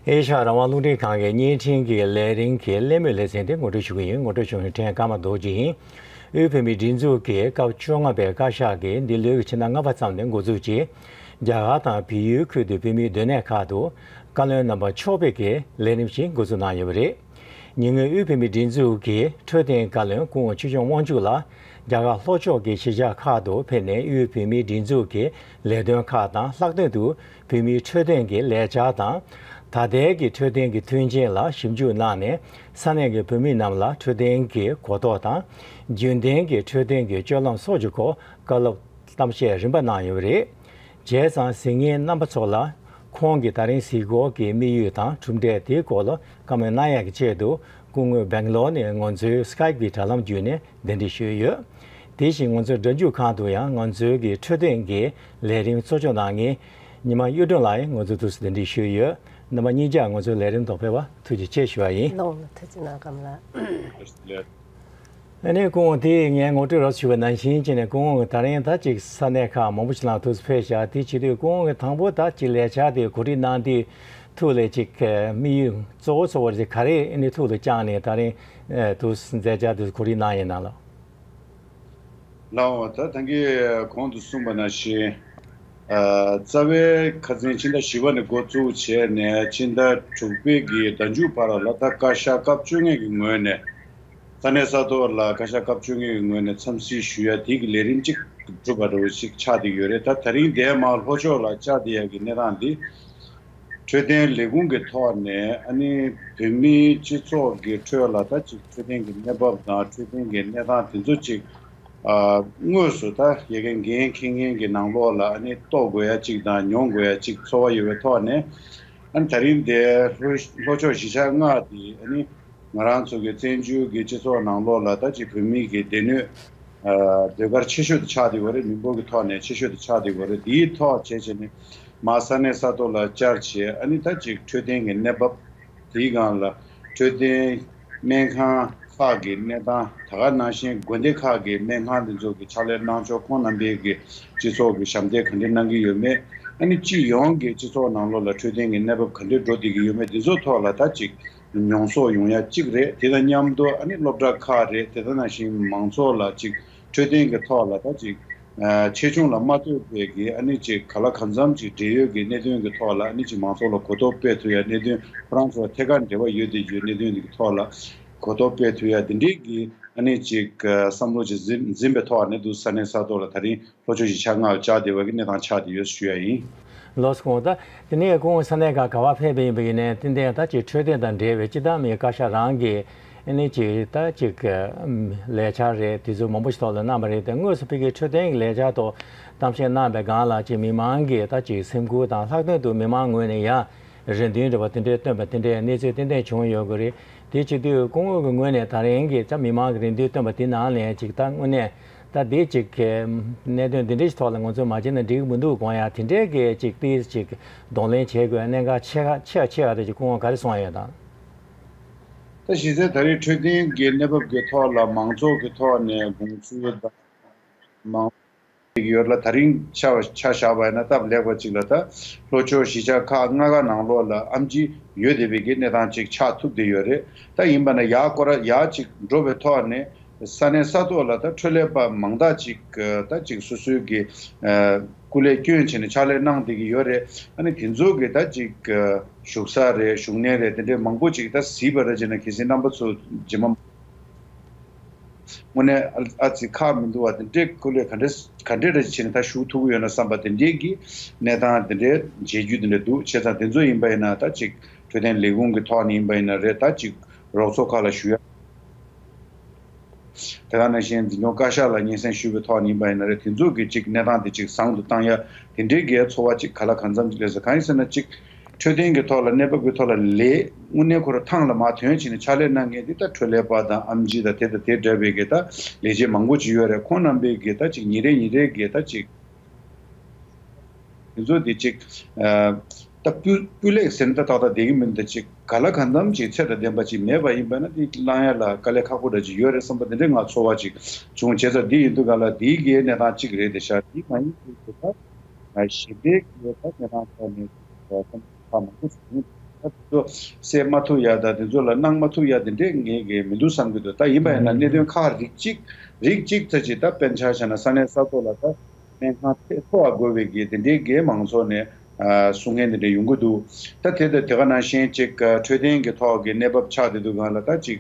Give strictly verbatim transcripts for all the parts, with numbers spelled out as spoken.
ཨེ་ཤ་ཡ་རང་དབང་རླུང་འཕྲིན་ཁང་གི་བརྙན་འཕྲིན་གྱི་ལས་རིམ་གྱི་གླེང་མོལ་ལེ་ཚན་དེ་ངོ་སྤྲོད་ཞུ་གི་ཡིན། ངོ་སྤྲོད་ཞུ་མཁན་ཕྲན་ཀརྨ་རྡོ་རྗེ་ཡིན། དབུས་བོད་མིའི་སྒྲིག་འཛུགས་ཀྱི་སྐབས་བཅོ་ལྔ་པའི་བཀའ་ཤག་གིས་འདི་ལོའི་ཕྱི་ཟླ་ལྔ་པ་ཙམ་ནས་འགོ་འཛུགས་ཀྱིས། རྒྱ་གར་དང་བལ་ཡུལ་ཁུལ་དུ་བོད་མིའི་སྡོད་གནས་ཁག་ཏུ་བཀའ་བློན་རྣམ་པ་ཕྱོགས་ཕེབས་ཀྱི་ལས་རིམ་ཞིག་འགོ་འཛུགས་གནང་ཡོད་པ་རེད། ཉེ་སྔོན་དབུས་བོད་མིའི་སྒྲིག་འཛུགས་ཀྱི་འཕྲོད་བསྟེན་བཀའ་བློན་སྐུ་ངོ་ཆོས་སྐྱོང་དབང་ཕྱུག་ལགས་རྒྱ་གར་ལྷོ་ཕྱོགས་ཀྱི་གཞིས་ཆགས་ཁག་ཏུ་ཕེབས་ནས། དབུས་བོད་མིའི་སྒྲིག་འཛུགས་ཀྱི་ལས་དོན་ཁག་དང་། ལྷག་དོན་དུ་བོད་མིའི་འཕྲོད་བསྟེན་གྱི་ལས་འཆར་དང་། ད་ལྟའི་གི་འཕྲོད་བསྟེན་གྱི་མཐུན་རྐྱེན་ལ་ཞིབ་འཇུག་གནང་ནས། ས་གནས་ཀྱི་བོད་མི་རྣམས་ལ་འཕྲོད་བསྟེན་གྱི་གོ་རྟོགས་དང་། རྒྱུན་ལྡན་གྱི་འཕྲོད་བསྟེན་གྱི་སྤྱོད་ལམ་སོགས་ཀྱི་སྐོར་བཀའ་སློབ་གཏམ་བཤད་རིམ་པ་གནང་ཡོད་པ་རེད། བྱས་ཙང་གཟིགས་མཁན་རྣམ་པ་ཚོ་ལ་ཁོང་གིས་ད་རིང་གཟིགས་སྐོར་གྱི་དམིགས་ཡུལ་དང་གྲུབ་འབྲས་དེའི་སྐོར་ལ་བཀའ་མོལ་གནང་ཡག་གི་ཆེད་དུ། སྐུ་ངོ་སྦེང་ལོར་ནས་ང་ཚོའི་སི་ཀའེབ་ཀྱི་དྲ་ལམ་བརྒྱུད་ནས་གདན་འདྲེན་ཞུས་ཡོད། དེ་བཞིན་ང་ཚོའི་སྒྲ་འཇུག་ཁང་དུ་ཡང་ང་ཚོའི་གི་འཕྲོད་བསྟེན་གྱི་ལས་རིམ་གཙོ་སྐྱོང་གནང་མཁན་ཉི་མ་གཡུ་སྒྲོན་ལགས་ཡང་ང་ཚོའི་ཐུགས་སུ་གདན་འདྲེན་ཞུས་ཡོད། རྣམ་པ་གཉིས་ཀྱང་ང་ཚོའི་ལས་རིམ་ཐོག་ཕེབས་པར་ཐུགས་རྗེ་ཆེ་ཞུ་བ་ཡིན། ལགས་ལགས། ཐུགས་རྗེ་གནང་། ཀརྨ་ལགས། ཨ་ནི་སྐུ་ངོ། དེ་ངས་ངོ་སྤྲོད་རོབ་ཞུས་པ་ནང་བཞིན་བྱས་ནས། སྐུ་ངོ་གིས་ད་རིང་ད་ཅིག་ས་གནས་ཁག་མང་པོ་ཞིག་ལ་ཐུགས་སུ་ཕེབས་བཞག་དེ་བྱེད་དུས་སྐུ་ངོ་གིས་དང་པོ་ད་ཅིག་ལས་འཆར་དེ་གོ་སྒྲིག་གནང་དུས་ཐུགས་ལ་ཅིག་དམིགས་ཡུལ་གཙོ་བོ་གཙོ་བོ་ཅིག་ག་རེ་ཨ་ནི་ཐུགས་ལ་བཅངས་ནས་ད་རིང་ཨ་ཐུགས་སུ་མཛད་འཆར་དེ་གོ་སྒྲིག་གནང་ཡིན་ན་ལགས། ལགས་འོང་། ད་ད་གིན་གོང་དུ་གསུངས་པ་ནང་བཞིན། ཨ་རྩ་བའི་ཁ་སང་ཕྱི་ཟླ་བཞི་པ་ནས་འགོ་བཙུགས་བྱས་ནས་ཕྱི་ཟླ་དྲུག་པའི་གི་ཟླ་མཇུག་བར་ལ། ད་བཀའ་ཤག་སྐབས་བཅོ་ལྔ་གི་ངོས་ནས། ས་གནས་ས་ཐོག་ལ་བཀའ་ཤག་སྐབས་བཅོ་ལྔ་གི་ངོས་ནས་འཚམས་གཟིགས་ཞུ་ཡ་དེ་གི་ལས་རིམ་གཅིག་གྲུབ་པ་འདྲ་བོ་ཞིག་ཆགས་བསྡད་ཡོད་རེད། ད་ད་རིང་འདས་མ་ལྷོ་ཕྱོགས་ལ་བཅར་བསྡད་ཡ་གི་གནས་སྟངས་འདི། འཕྲོད་བསྟེན་ལས་ཁུངས་ཀྱི་ཐོག་ནས་ཨ་ནི་བོད་མིའི་སྤྱི་ཚོགས་ཀྱི་ཁྲོད་ལ་ད་ཅིག་འཕྲོད་བསྟེན་གྱི་གནས་བབ་དང་། འཕྲོད་བསྟེན་གྱི་གནས་སྟངས་དེ་ཚོ་ཅིག་ཨ་དངོས་སུ་ད་ཡ་གི་འགན་འཁྱེར་མཁན་གྱི་ནང་ལོགས་ལ་ཨ་ནི་རྟོགས་དགོས་ཡ་ཅིག་དང་མྱོང་དགོས་ཡ་ཅིག་ཚོར་བ་ཡོད་པའི་ཐོག་ནས། ཨ་ནི་ད་རིང་འདིར་ལྷོ་ལྷོ་ཕྱོགས་གཞིས་ཆགས་ལྔ་དེ་ཨ་ནི་ང་རང་ཚོ་གི་བཙན་བྱོལ་གྱི་སྤྱི་ཚོགས་ནང་ལོགས་ལ་ད་ཅིག་བོད་མི་གི་སྡེ་སྣོད་ཨ་ཟློས་གར་ཆེ་ཤོས་དེ་ཆགས་བསྡད་ཡོད་རེད། མི་འབོར་གྱི་ཐོག་ནས་ཆེ་ཤོས་དེ་ཆགས་བསྡད་ཡོད་རེད། དེའི་ཐོག་བྱས་བྱས་ནས་མར་ས་གནས་ས་ཐོག་ལ་བཅར་བྱས། ཨ་ནི་ད་ཅིག་འཕྲོད་བསྟེན་གྱི་གནས་བབ། དེའི་སྒང་ལ་འཕྲོད་བསྟེན་སྨན་ཁང་ཁག་གི་གནས་སྟངས། ད་ག་ནང་བཞིན་དགོན་སྡེ་ཁག་གི་སྨན་ཁང་དེ་ཚོ་གི་ཕྱག་ལས་གནང་ཕྱོགས། ཁོང་རྣམ་པའི་གི་སྤྱི་ཚོགས་ཀྱི་ཞབས་འདེགས་ག་འདྲ་གནང་གི་ཡོད་མེད། ཨ་ནི་སྤྱི་ཡོངས་ཀྱི་སྤྱི་ཚོགས་ནང་ལོགས་ལ་འཕྲོད་བསྟེན་གྱི་གནས་བབ་ག་འདྲ་འགྲོ་བསྡད་ཀྱི་ཡོད་མེད། དེ་ཚོ་ཐོག་ལ་ད་ཅིག་མྱོང་ཚོར་ཡོང་ཡ་གཅིག་རེད། དེ་དང་མཉམ་དུ་ཨ་ནི་སློབ་གྲྭ་ཁག་རེད། དེ་དང་ནང་བཞིན་མང་ཚོགས་ལ་ཅིག་འཕྲོད་བསྟེན་གྱི་ཐོག་ལ་ད་ཅིག་ཨ་ཆེ་ཆུང་ལ་མ་ལྟོས་པའི་གི་ཨ་ནི་ཅིག་ག་ལ་གང་འཚམ་ཅིག་འབྲེལ་ཡོད་ཀྱི་གནད་དོན་གྱི་ཐོག་ལ་ཨ་ནི་ཅིག་མང་ཚོགས་ལ་གོ་རྟོགས་སྤེལ་ཐུབ་ཡ། གནད་དོན་ཁོ་རང་ཚོ་ལ་ཐད་ཀར་འབྲེལ་བ་ཡོད་བསྡད་ཀྱི་གནད་དོན་འདི་གི་ཐོག་ལ་གོ་རྟོགས་སྤེལ་ཐུབ་ཡ། འདི་འདྲའི་གི་ཨ་ནི་ཅིག་བསམ་བློ་ཅིག་འཛིན་འཛིན་པའི་ཐོག་ནས་འདུག་ས་གནས་ས་ཐོག་ལ་ད་རིང་ལྷོ་ཕྱོགས་གཞིས་ཆགས་ལྔ་ལ་བཅར་བསྡད་པ་གི་གནས་སྟངས་ཆགས་བསྡད་ཡོད་ཞུ་ཡ་ཡིན། ལགས་སོ། ད་དེ་ནས་སྐུ་ངོ་ས་གནས་ཁག་ག་པར་ཕེབས་པ་ཡིན་པ་ཡིན་ནའི། ཏན་ཏན་ད་ཅིག་འཕྲོད་བསྟེན་དང་འབྲེལ་བའི་སྤྱི་བཏང་མིའི་བཀའ་ཤག་རང་གི་ཨ་ནི་ཅིག་ད་ཅིག་ལས་འཆར་རེད། དེ་ཚོ་མང་པོ་ཞིག་ཐོག་ལ་གནང་བ་རེད། དེ་དངོས་སུ་ཕ་གིའི་འཕྲོད་བསྟེན་གྱི་ལས་འཆར་ཐོག་གཏམ་བཤད་གནང་བའི་སྒང་ལ་ཅིག་མི་མང་གི་ད་ཅིག་སེམས་ཁུར་དང་། ལྷག་དོན་དུ་མི་མང་ངོས་ནས་ཡང་རེ་འདུན་འདྲ་བ་དེ་འདྲའི་བཏོན་པ་དེ་འདྲའི་གནས་ཚུལ་ཏན་ཏན་བྱུང་ཡོད་ཀྱི་རེད། དེ་བྱེད་དུས་སྐུ་ངོ་གི་ངོས་ནས་ད་རིང་གི་ད་མི་མང་གི་རེ་འདུན་བཏོན་པ་དེ་ནང་ནས་ཅིག་ད་དངོས་གནས་ད་འདི་ཅིག་གི་གནད་དོན་འདི་འདྲའི་ཐོག་ལ་ང་ཚོས་མ་བྱས་ན་འགྲིག་གི་མི་འདུག་དགོངས་ཡ་དེ་འདྲའི་གི་ཅིག་ཏིས་ཅིག་གདོང་ལེན་བྱེད་དགོས་གནད་འགག་ཆེ་ཁ་ཆེ་ཆེ་བ་དེ་ཅིག་སྐུ་ངོ་ག་རེ་གསུང་ཡ་ཡོད་དམ། ད་གཞི་རྩའི་ད་རེས་འཕྲོད་བསྟེན་གྱི་གནས་བབ་ཀྱི་ཐོག་ལ་མང་ཚོགས་ཀྱི་ཐོག་ནས་དགོངས་ཚུལ་དང་མང་ཡོད་ལ། ད་རིང་ཆ་ཆ་བཞག་པ་ཡིན་ན་སྟབས་ལེགས་པ་ཅིག་ལ་ད་ལྷོ་ཕྱོགས་གཞིས་ཆགས་ཁག་ལྔ་ཀ་ནང་ལོགས་ལ་ཨེམ་ཆི་ཡོད་བསྡད་པའི་གི་གནས་སྟངས་ཅིག་ཆགས་ཐུབ་བསྡད་ཡོད་རེད། ད་ཡིན་པ་ན་ཡར་སྐོར་ར་ཡར་ཅིག་འགྲོ་བའི་ཐོག་ནས་ས་གནས་ས་ཐོག་ལ་ད་འཕྲོད་ལས་པ་མང་དག་ཅིག་ད་ཅིག་སོ་སོའི་གི་སྐུ་ལས་བསྐྱོན་བྱས་ནས་ཕྱག་ལས་གནང་བསྡད་ཀྱི་ཡོད་རེད། ཨ་ནི་དེ་ཚོ་གི་ད་ཅིག་བཞུགས་ས་རེད། བཞུགས་གནས་རེད། དེ་འདྲའི་མང་པོ་ཅིག་ད་གཟིགས་པ་ར་བྱས་ན། གལ་སྲིད་རྣམ་པ་ཚོ་རྗེས་མ་དངོས་གནས་ཨ་ཨ་ཙི་ཁག་མི་འདུག་བ། དེ་འདྲའི་སྐུ་ལས་ག་འདྲ་ག་འདྲའི་ར་བྱས་ནས་ད་ཞུགས་ཐུབ་ཀྱི་ཡོད་ན་བསམ་པ་དེ་འདྲའི་གི་གནས་སྟངས་དེ་འདྲའི་མཇལ་རྒྱུ་དེ་འདྲ་འདུག་བྱས་ཙང་དེ་ཚོ་ཡིན་པ་ཡིན་ན་ད་ཅིག་འཕྲོད་བསྟེན་ལས་ཁུངས་ཀྱི་ཐོག་ནས་ཡིན་པ་ཡིན་ན་རེད། ད་ཅིག་རོགས་ཚོགས་ཁག་ལ་ཞུ་ཡ། དེ་ག་ནང་བཞིན་འཛིན་སྐྱོང་བཀའ་ཤག་ལ་སྙན་སེང་ཞུས་པའི་ཐོག་ནས་ཡིན་པ་ཡིན་ན་རེད། དེ་ཚོ་གི་ཅིག་གནས་སྟངས་དེ་ཅིག་བཟང་དུ་བཏང་ཡ་དེ་འདྲའི་གི་ཚོར་བ་ཅིག་ག་ལ་གང་འཚམ་ཅིག་སླེབས་སོང་། གང་ཡིན་ཟེར་ན་ཅིག་འཕྲོད་བསྟེན་གྱི་ཐོག་ལ་གནས་བབ་ཀྱི་ཐོག་ལ་ལས་དངོས་གནས་ཁོ་རང་ཐང་ལ་མར་ཐོན་བྱས་ནས་ཕྱག་ལས་གནང་མཁན་དེ་ད་འཕྲོད་ལས་པ་དང་ཨེམ་ཆི་དང་དེ་དང་དེ་འདྲ་བའི་གི་ད་ལས་བྱེད་མང་པོ་ཅིག་ཡོད་རེད། ཁོང་རྣམ་པའི་གི་ད་ཅིག་ཉིན་རེ་ཉིན་རེ་གི་ད་ཅིག་དེ་ཚོ་དེ་ཅིག་ཨ་ད་སྤུས་སྤུས་ལེགས་ཟེར་ན་ད་ཏག་ཏག་བསྡད་ཀྱི་མི་འདུག་ད་ཅིག་ག་ལ་གང་འཚམ་ཅིག་ཚད་དང་ལྡན་པ་ཅིག་མེད་པ་ཡིན་པ་ན་དེ་བླང་ཡ་ལ་དཀའ་ལས་ཁག་པོ་འདྲ་ཅིག་ཡོད་རེད་བསམ་པ་དེ་འདྲའི་ང་ཚོར་བ་ཅིག་བྱུང་། བྱས་ཙང་འདི་ཡིན་དུས་ག་ལ་དེའི་གི་གནས་སྟངས་གཅིག་རེད། དེ་ཤ་དེ་མ་ཡིན་དུས་དེ་ད་ཞི་བདེ་གི་ད་གནས་སྟངས་ཐོག་ནས་བསམ་ཚུལ་ཁག་མང་པོ་ཞིག་ཡོང་། ད་དེ་ཚོ་སེལ་མ་ཐུབ་ཡ་ད་དེ་ཚོ་ལ་གནང་མ་ཐུབ་ཡ་དེ་འདྲས་ངས་གི་མི་འདུག་བསམ་གི་འདུག་ད་ཡིན་པ་ཡིན་ན་གནད་དོན་ཁག་རིགས་གཅིག་རིགས་གཅིག་ཙམ་ཅིག་ད་དཔེར་ཆ་བཞག་ན་ས་གནས་ས་ཐོག་ལ་ད་སྨན་ཁང་ཐད་ཐོག་དགོས་པའི་གི་དེ་འདྲས་གི་མང་ཚོགས་ནས་གསུང་མཁན་དེ་འདྲས་ཡོང་གི་འདུག་ད་དེ་ད་དེ་ག་ནང་བཞིན་ཅིག་འཕྲོད་བསྟེན་གི་ཐོག་གི་གནས་བབ་ཆགས་བསྡད་འདུག་གང་ལ་ད་ཅིག་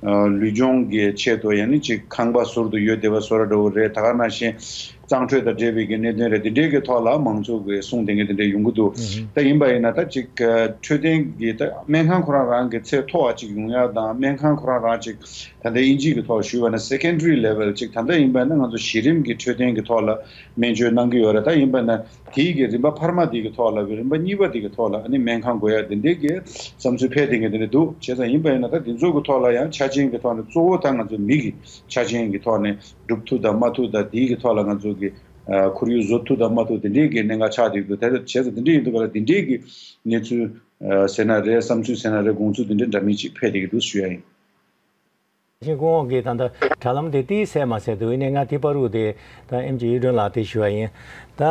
ལུས་སྦྱོང་གི་ཆེད་དུ་ཡང་ནི་ཅིག་ཁང་པ་ཟུར་དུ་ཡོད་བསྡད་པ་བཟོ་འདྲ་འདྲ་བོ་རེད། ད་ག་ནང་བཞིན་གཙང་འཕྲོད་དང་འབྲེལ་བའི་གི་གནད་དོན་རེད། དེ་འདྲའི་གི་ཐོག་ལ་མང་ཚོགས་ཀྱི་གསུང་དེ་འདྲ་དེ་འདྲ་ཡོང་གི་འདུག་ད་ཡིན་པ་ཡིན་ན་ད་ཅིག་འཕྲོད་བསྟེན་གི་ད་སྨན་ཁང་ཁོ་རང་རང་གི་ཚད་མཐོ་བ་ཅིག་ཡོང་ཡ་དང་སྨན་ཁང་ཁོ་རང་རང་ཅིག་ད་ལྟ་དབྱིན་ཇི་གི་ཐོག་ཞུས་པ་ན་secondary level ཅིག་ད་ལྟ་ཡིན་པ་ན་ང་ཚོ་གཞི་རིམ་གྱི་འཕྲོད་བསྟེན་གྱི་ཐོག་ལ་སྨན་བཅོས་གནང་གི་ཡོད་རེད། ད་ཡིན་པ་ན་དེའི་གི་རིམ་པ་འཕར་མ་དེ་གི་ཐོག་ལ་རིམ་པ་གཉིས་པ་དེ་གི་ཐོག་ལ་ཨ་ནི་སྨན་ཁང་དགོས་ཡ་དེ་འདྲའི་གི་བསམ་ཚུལ་འཕེལ་བསྡད་མཁན་དེ་འདྲ་འདུག་བྱས་ཙང་ཡིན་པ་ཡིན་ན་ད་དེ་ཚོ་གི་ཐོག་ལ་ཡང་ཆ་རྐྱེན་གི་ཐོག་ནས་གཙོ་བོ་ད་ང་ཚོ་མི་གི་ཆ་རྐྱེན་གི་ཐོག་ནས་སྒྲུབ་ཐུབ་དང་མ་ཐུབ་དང་དེའི་གི་ཐོག་ལ་ང་ཚོ་གི་ཁོར་ཡུག་བཟོ་ཐུབ་དང་མ་ཐུབ་དེ་འདྲའི་གི་གནད་འགག་ཆགས་བསྡད་འདུག་དེ་ཚོ་བྱས་ཙང་དེ་འདྲ་ཡིན་དུས་ག་ལ་དེ་འདྲའི་གི་གནས་ཚུལ་ཟེར་ན་རེད། བསམ་ཚུལ་ཟེར་ན་རེད། དགོངས་ཚུལ་དེ་འདྲ་འདྲ་མིན་ཅིག་འཕེལ་བསྡད་ཀྱི་འདུག་ཞུ་ཡ་ཡིན། ཞིང་སྐུ་ངོ་གིས་ད་ལྟ་དྲ་ལམ་དེ་ཏིས་གསལ་མ་གསལ་འདུག་ཡིན་ནའི་ང་དེ་བར་དུ་དེ་ད་ཨེམ་ཆི་གཡུ་སྒྲོན་ལགས་དེ་ཞུ་བ་ཡིན། ད་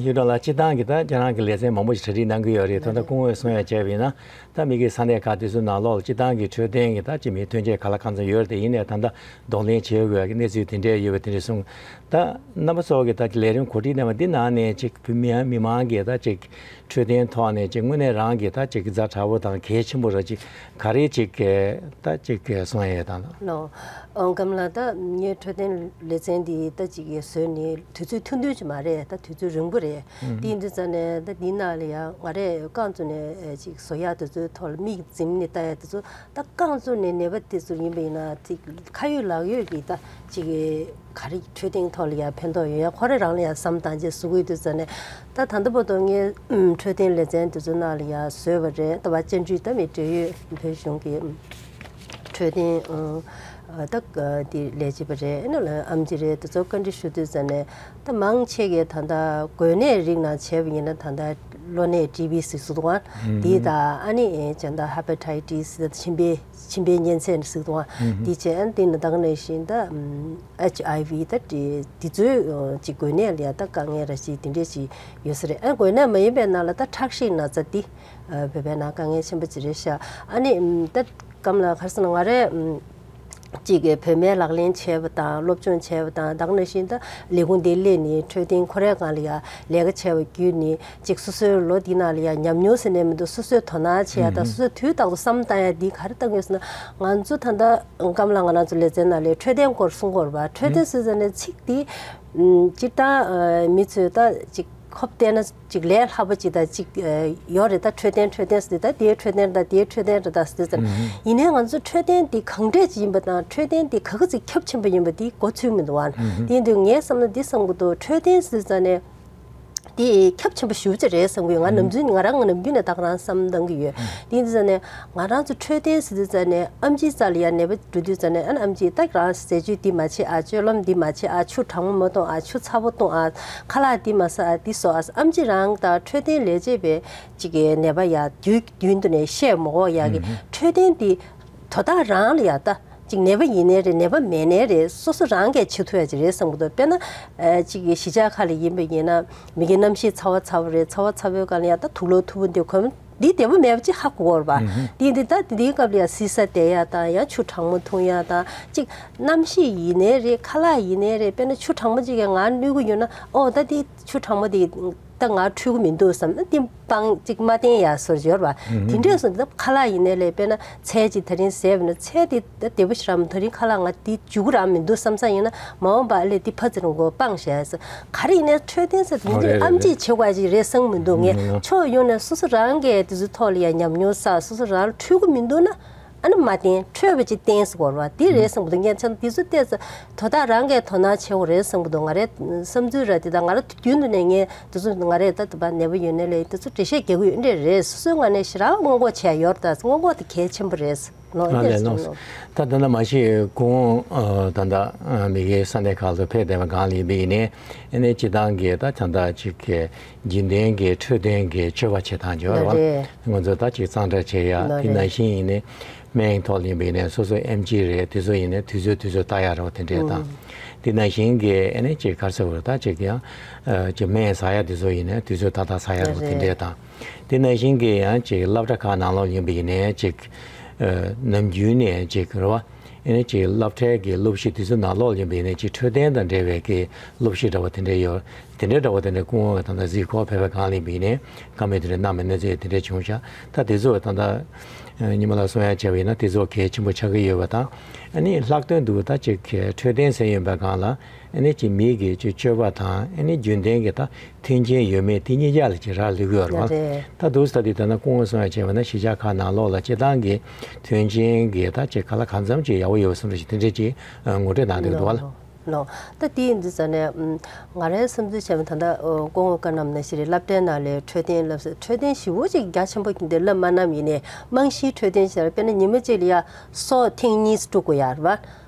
གཡུ་སྒྲོན་ལགས་སྤྱིར་བཏང་གི་ད་ཁྱེད་རང་གི་ལེ་ཚན་མང་པོ་ཞིག་གྲ་སྒྲིག་གནང་གི་ཡོད་རེད། ད་ལྟ་སྐུ་ངོས་གསུང་ཡ་བྱས་པ་ཡིན་ན་ད་མི་གི་ས་གནས་ཁག་དེ་ཚོའི་ནང་ལོགས་ལ་སྤྱིར་བཏང་གི་འཕྲོད་བསྟེན་གི་ད་ཅི་མི་ཐོན་སྐྱེད་ག་ལ་གང་འཚམ་ཡོད་རེད། དེ་ཡིན་ནའི་ད་ལྟ་གདོང་ལེན་བྱེད་དགོས་ཀྱི་གནས་ཚུལ་དེ་འདྲས་ཡོད་པ་དེ་འདྲས་གསུངས། ད་རྣམ་པ་ཚོ་གི་ད་ལས་རིམ་གོ་སྒྲིག་གནང་བ་འདི་ནང་ནས་ཅིག་བོད་མི་མི་མང་གི་ད་ཅིག་འཕྲོད་བསྟེན་ཐོག་ནས་ཅིག་དངོས་གནས་རང་གི་ད་ཅིག་གི་ཛ་དྲག་པོ་དང་གལ་ཆེན་པོ་ར་ཅིག་ག་རེ་ཅིག་གི་ད་ཅིག་གི་གསུང་ཡས་དང་། ལོ། ཨོ་སྐམ་ལགས། ད་ངས་འཕྲོད་བསྟེན་ལེ་ཚན་འདི་ད་ཅིག་གི་བཟོས་ནས་དུས་ཚོད་ཐུང་ཐུང་ཅིག་མ་རེད། ད་དུས་ཚོད་རིང་པོ་རེད། དེ་ཡིན་དུས་ཙང་ནས་ད་འདི་ནང་ལ་ཡང་ང་རས་རྐང་བཙུགས་ནས་ཅིག་བཟོ་ཡག་དུས་ཚོད་ཐོག་ལ་མིག་འཛིམ་ནས་ལྟ་ཡག་དུས་ཚོད། ད་རྐང་བཙུགས་ནས་ནད་པ་དེ་ཚོ་ཡིན་པ་ཡིན་ན་ཅིག་ཁ་ཡོད་ལག་ཡོད་ཀྱི་ད་ཅིག་ག་རེ་འཕྲོད་བསྟེན་ཐོག་ལ་ཡང་ཕན་ཐོགས་ཡོད་ཡ་ཁོ་རེ་རང་ལ་ཡང་བསམ་སྟངས་ཅིག་བཟོ་གི་ཡོད་དུས་ཙང་ནས། ད་ད་ལྟ་བར་དུ་ངས་འཕྲོད་བསྟེན་ལེ་ཚན་དེ་ཚོ་ནང་ལ་ཡང་བཟོས་པ་རེད། ད་བ་ཅན་ཅུས་ད་མི་འབྲེལ་ཡོད་བོད་གཞུང་གི་འཕྲོད་བསྟེན་ད་དེ་ལས་བྱེད་པ་རེད། ཨ་ནི་ལ་ཨེམ་ཆི་རེད། དེ་ཚོ་བཀའ་འདྲི་ཞུ་དུས་ཙང་ནས་ད་མང་ཆེ་གིས་ད་ལྟ་འགོས་ནད་རིགས་ནང་བྱས་པ་ཡིན་ན་ད་ལྟ་གློ་ནད་ཊི་བི་ཟེར་སུ་དང་དེ་དང་ཨ་ནི་ཅན་ད་ཧེ་པ་ཊའི་ཊི་སི་ད་མཆིན་པའི་མཆིན་པའི་གཉན་ཚད་ཟེར་དང་དེ་བྱས། ཨ་ནི་དེ་ནི་ད་ག་ནང་བཞིན་ད་ཨེཆ་ཨའི་ཝི་ད་དེ་དེ་ཚོའི་ཅིག་འགོས་ནད་ལ་ཡ་ད་དཀའ་ངལ་ར་ཅིག་དེ་འདྲས་ཅིག་ཡོད་ས་རེད། ཨ་འགོས་ནད་མ་ཡིན་པའི་ནང་ལ་ད་ཁྲག་ཤེད་ན་ཚ་དེ་བོད་པའི་ནང་དཀའ་ངལ་ཆེན་པོ་ཅིག་རེད་ཤག་ཨ་ནི་ད་སྐམ་ལ་ག་རེ་ཟེར་ན་ང་རས་ཅིག་གི་བོད་སྨན་ལག་ལེན་བྱས་པ་དང་སློབ་སྦྱོང་བྱས་པ་དང་ད་ག་ནང་བཞིན་ད་ལས་ཁུངས་དེ་སླེབས་ནས་འཕྲོད་བསྟེན་ཁོ་རའི་སྒང་ལ་ཡ་ལས་ཀ་བྱས་པ་བརྒྱུད་ནས་ཅིག་སོ་སོའི་ལོ་འདི་ནང་ལ་ཡ་ཉམས་མྱོང་ཟེར་ནས་མི་འདུག་སོ་སོས་དོ་སྣང་བྱེད་ཡ་དང་སོ་སོས་དུས་རྟག་ཏུ་བསམ་བཏང་ཡ་འདི་ག་རེ་བཏང་ཡོད་ཟེར་ན། ང་ཚོ་ད་ལྟ་སྐམ་ལ་ང་རང་ཚོ་ལེ་ཚན་ནང་ལས་འཕྲོད་བསྟེན་སྐོར་གསུང་གི་ཡོད་རེད་པ། འཕྲོད་བསྟེན་ཟེར་ཟེར་ནས་ཚིག་འདི་སྤྱིར་བཏང་མི་ཚོས་ད་ཅིག་ཁོབ་བལྟས་ན་ཅིག་ལས་སླ་པོ་ཅིག་ད་ཅིག་ཡོད་རེད། ད་འཕྲོད་བསྟེན་འཕྲོད་བསྟེན་ཟེར་དུས་ད་དེའི་འཕྲོད་བསྟེན་རེད་ད་དེའི་འཕྲོད་བསྟེན་རེད་ད་ཟེར་དུས་ཙང་ཡིན་ནའི་ང་ཚོ་འཕྲོད་བསྟེན་འདི་གང་འདྲས་ཅིག་ཡིན་པ་དང་འཕྲོད་བསྟེན་འདི་ག་ག་ཚོད་ཁྱབ་ཆེན་པོ་ཡིན་པ་འདི་གོ་ཚོད་མི་འདུག་བ། དེ་ཡིན་དུས་ངའི་བསམ་ན་འདི་བསམ་གི་འདུག་འཕྲོད་བསྟེན་ཟེར་ཙང་ནས། དེ་ཁྱབ་ཆེན་པོ་ཞེ་པོ་ཅིག་རེད་བསམ་གི་ཡོད། ང་ནམ་རྒྱུན་ང་རང་ནམ་རྒྱུན་ནས་ད་ག་རང་བསམ་བཏང་གི་ཡོད། དེ་ཡིན་དུས་ཙང་ནས་ང་རང་ཚོ་འཕྲོད་བསྟེན་ཟེར་དུས་ཙང་ནས་ཨེམ་ཆིའི་རྩ་ལ་ཡ་ནད་པ་འགྲོ་དུས་ཙང་ནས་ཨ་ནི་ཨེམ་ཆི་ད་རང་ཟས་བཅུད་འདི་མ་བྱེད་ཨ། སྤྱོད་ལམ་འདི་མ་བྱེད་ཨ། ཆུ་གྲང་མོ་མ་འཐུང་ཨ། ཆུ་ཚ་པོ་འཐུང་ཨ། ཁ་ལག་འདི་མ་ཟ་ཨ། འདི་ཟོ་ཨ། ཨེམ་ཆི་རང་ད་འཕྲོད་བསྟེན་ལས་བྱེད་པའི་ཅིག་གི་ནད་པ་ཡ་དུས་རྒྱུན་དུ་ནས་བཤད་མ་དགོས་ཡ་གི་འཕྲོད་བསྟེན་འདི་དོ་བདག་རང་ལ་ཡ་ད། ཅིག་ནད་པ་ཡིན་ནའི་རེད། ནད་པ་མེད་ནའི་རེད། སོ་སོ་རང་གིས་བྱེད་ཐུབ་ཡ་ཅིག་རེད་བསམ་གི་འདུག་དཔེར་ན། ཨ་ཅིག་གི་གཞིས་ཆགས་ཁག་ལ་ཡིན་པ་ཡིན་ན་མི་གི་གནམ་གཤིས་ཚ་བ་ཚ་བོ་རེད། ཚ་བ་ཚ་བོའི་སྒང་ལ་ཡང་ད་དུག་ལོག་འཐུང་གི་འདུག་གོ་འདི་བདེ་པོ་མེད་པ་ཅིག་ཧ་གོ་གི་རེད་པ། འདི་འདི་ད་འདིའི་སྐབས་ལ་ཡང་བསིལ་ས་བསྡད་ཡ་དང་ཡང་ཆུ་གྲང་མོ་འཐུང་ཡ་དང་ཅིག་གནམ་གཤིས་ཡིན་ནའི་རེད། ཁ་ལག་ཡིན་ནའི་རེད། དཔེར་ན་ཆུ་གྲང་མོ་ཅིག་གིས་ང་གནོད་གི་ཡོད་ན་ཨོ་ད་འདི་ཆུ་གྲང་མོ་འདི། ད་ང་འཁྲུད་གི་མི་འདུག་བསམ་ན་དེ་སྤང་ཅིག་མ་བསྟེན་ཡ་སོར་འབྱོར་བ། དེ་འདྲས་སོང་དེ་ཁ་ལག་ཡིན་ནའི་ལས་དཔེར་ན་ཚལ་ཅིག་ད་རིང་ཟས་པ་ན་ཚལ་དེ་ད་བདེ་པོ་ཞིག་རག་མི་ད་རིང་ཁ་ལག་ང་དེ་འཇུ་གི་རག་མི་འདུག་བསམ་ས་ཡིན་ན་མ་འོངས་པ་ཨ་ལས་དེ་ཕར་ཚུར་མགོ་སྤང་བྱས་ཡ་སོ། ག་རེ་ཡིན་ནའི་འཕྲོད་བསྟེན་ཟེར་དེ་ཨ་རེ་ཨམ་ཆིས་བྱེད་དགོས་ཅིག་རེད་བསམ་མི་འདུག་ངས་ཕྱོགས་ཡོངས་ནས་སོ་སོ་རང་གིས་དེ་ཚོའི་ཐོག་ལ་ཡ་ཉམས་མྱོང་བསགས་སོ་སོ་རང་ལ་འཁྲུད་གི་མི་འདུག་ན། ཨ་ནི་མ་བསྟེན་འཕྲོད་པ་ཅིག་བསྟེན་ཟེར་གོ་ར་བ་དེ་རེད་བསམ་གི་འདུག་ངས་ཆ་འདི་ཚོ་བལྟས་ཚེ་དོ་བདག་རང་གིས་དོ་སྣང་བྱེད་དགོས་རེད་བསམ་གི་འདུག་ང་རའི་བསམ་ཚུལ་ར་དེ་དང་ང་ར་རྒྱུན་དུ་ནས་ངས་འདི་ཚོ་ང་རས་ད་དུ་བ་ནད་པ་ཡོད་ནའི་ལས་འདི་ཚོ་འགྲེལ་བཤད་རྒྱག་གི་ཡོད་འདྲས་རེད། སོ་སོའི་ངོས་ནས་ཞེ་དྲག་སྔོན་འགོག་བྱས་ཡོད་རེད། ད་སྔོན་འགོག་དེ་གལ་ཆེན་པོ་རེད། ལོ་ཨ་ལས་ལོ། ད་ད་ལྟ་མ་གཞི་གོང་ད་ལྟ་མི་སྒེར་ས་གནས་ཁག་ཏུ་ཕེབས་བསྡད་པ་གང་ལ་ཡིན་པ་ཡིན་ནའི་ཨ་ནི་སྤྱི་བཏང་གི་ད་ད་ལྟ་ཅིག་གི་རྒྱུན་ལྡན་གྱི་འཕྲོད་བསྟེན་གྱི་སྤྱོད་པ་བྱེད་སྟངས་ཡོད་རེད་བ། ང་ཚོ་ད་ཅིག་གཙང་སྦྲ་བྱེད་ཡ་དེ་ནང་བཞིན་ཡིན་ནའི་སྨན་ཐོག་ལ་ཡིན་པ་ཡིན་ནའི་སོ་སོ་ཨེམ་ཆི་རེད། དེ་ཚོ་ཡིན་ནའི་དུས་ཚོད་དུས་ཚོད་ལྟ་ཡ་རོགས་དེ་འདྲས་དང་། དེ་ནང་བཞིན་གྱི་ཨ་ནི་ཅིག་ག་རེ་ཟེར་དགོས་རེད། ད་ཅིག་ཡང་ཅིག་སྨན་ཟ་ཡ་དེ་ཚོ་ཡིན་ནའི་དུས་ཚོད་ཏག་ཏག་ཟ་ཡ་རོགས་དེ་འདྲས་དང་། དེ་ནང་བཞིན་གྱི་ཡང་ཅིག་སློབ་གྲྭ་ཁག་ནང་ལོགས་ཡིན་པ་ཡིན་ནའི་ཅིག་ཨ་ནམ་རྒྱུན་ནས་ཅིག་རེད་བ། ཨ་ནི་ཅིག་སློབ་གྲྭའི་གི་སློབ་གཞི་དེ་ཚོ་ནང་ལོགས་ཡིན་པ་ཡིན་ནའི་ཅིག་འཕྲོད་བསྟེན་དང་འབྲེལ་བའི་གི་སློབ་གཞི་འདྲ་བ་དེ་འདྲ་ཡོད། དེ་འདྲའི་འདྲ་བ་དེ་འདྲ་སྐུ་ངོ་གིས་ད་ལྟ་གཟིགས་སྐོར་ཕེབས་པའི་སྒང་ལ་ཡིན་པ་ཡིན་ནའི་བཀའ་མོལ་དེ་འདྲ་གནང་བའི་གནས་ཚུལ་དེ་འདྲ་བྱུང་ཤག་ད་དེ་ཚོ་ད་ལྟ་ཨ་ཉི་མ་ལགས་གསུང་ཡ་བྱས་པ་ཡིན་ན་དེ་ཚོ་གལ་ཆེན་པོ་ཆགས་ཀྱི་ཡོད་པ་དང་། ཨ་ནི་ལྷག་དོན་དུ་ད་ཅིག་འཕྲོད་བསྟེན་ཟེར་ཡོང་པའི་སྒང་ལ། ཨ་ནི་ཅིག་མི་གི་ཅིག་སྤྱོད་པ་དང་ཨ་ནི་རྒྱུན་ལྡན་གྱི་ད་མཐུན་རྐྱེན་ཡོད་མེད་དེ་གཉིས་ཆ་ལ་ཅིག་རག་ལུས་ཀྱི་ཡོད་རེད་བ། རེད། ད་འདུག་སེ་ད་དེ་ད་ནང་སྐུ་ངོ་གསུང་ཡ་བྱས་པ་ན་གཞིས་ཆགས་ཁག་ནང་ལོགས་ལ་སྤྱིར་བཏང་གི་མཐུན་རྐྱེན་གྱི་ད་ཅིག་ག་ལ་གང་འཚམ་ཅིག་ཡག་པོ་ཡོད་པ་བཟོ་འདྲ་ཞིག་དེ་འདྲ་ཅིག་ངོ་སྤྲོད་གནང་འདུག་འདུག་བ་ལ། ལོ། ད་དེ་ཡིན་དུས་ཙང་ནས་ཨམ། ང་རའི་བསམ་ཚུལ་བྱས་པ་ད་ལྟ་ཨོ་སྐུ་ངོ་བཀའ་གནང་ནང་བཞིན་རེད། སློབ་གྲྭའི་ནང་ལ་འཕྲོད་བསྟེན་སློབ་ས་འཕྲོད་བསྟེན་ཞེ་པོ་ཅིག་རྒྱ་ཆེན་པོ་འདི་སློབ་མ་གནང་ཡིན་ནའི་རྨང་གཞིའི་འཕྲོད་བསྟེན་ཞེས་དཔེར་ན་ཉི་མ་གཅིག་ལ་ཡ་སོ་ཐེངས་གཉིས་སུ་དཀྲུག་དགོས་ཡ་རེད་བ།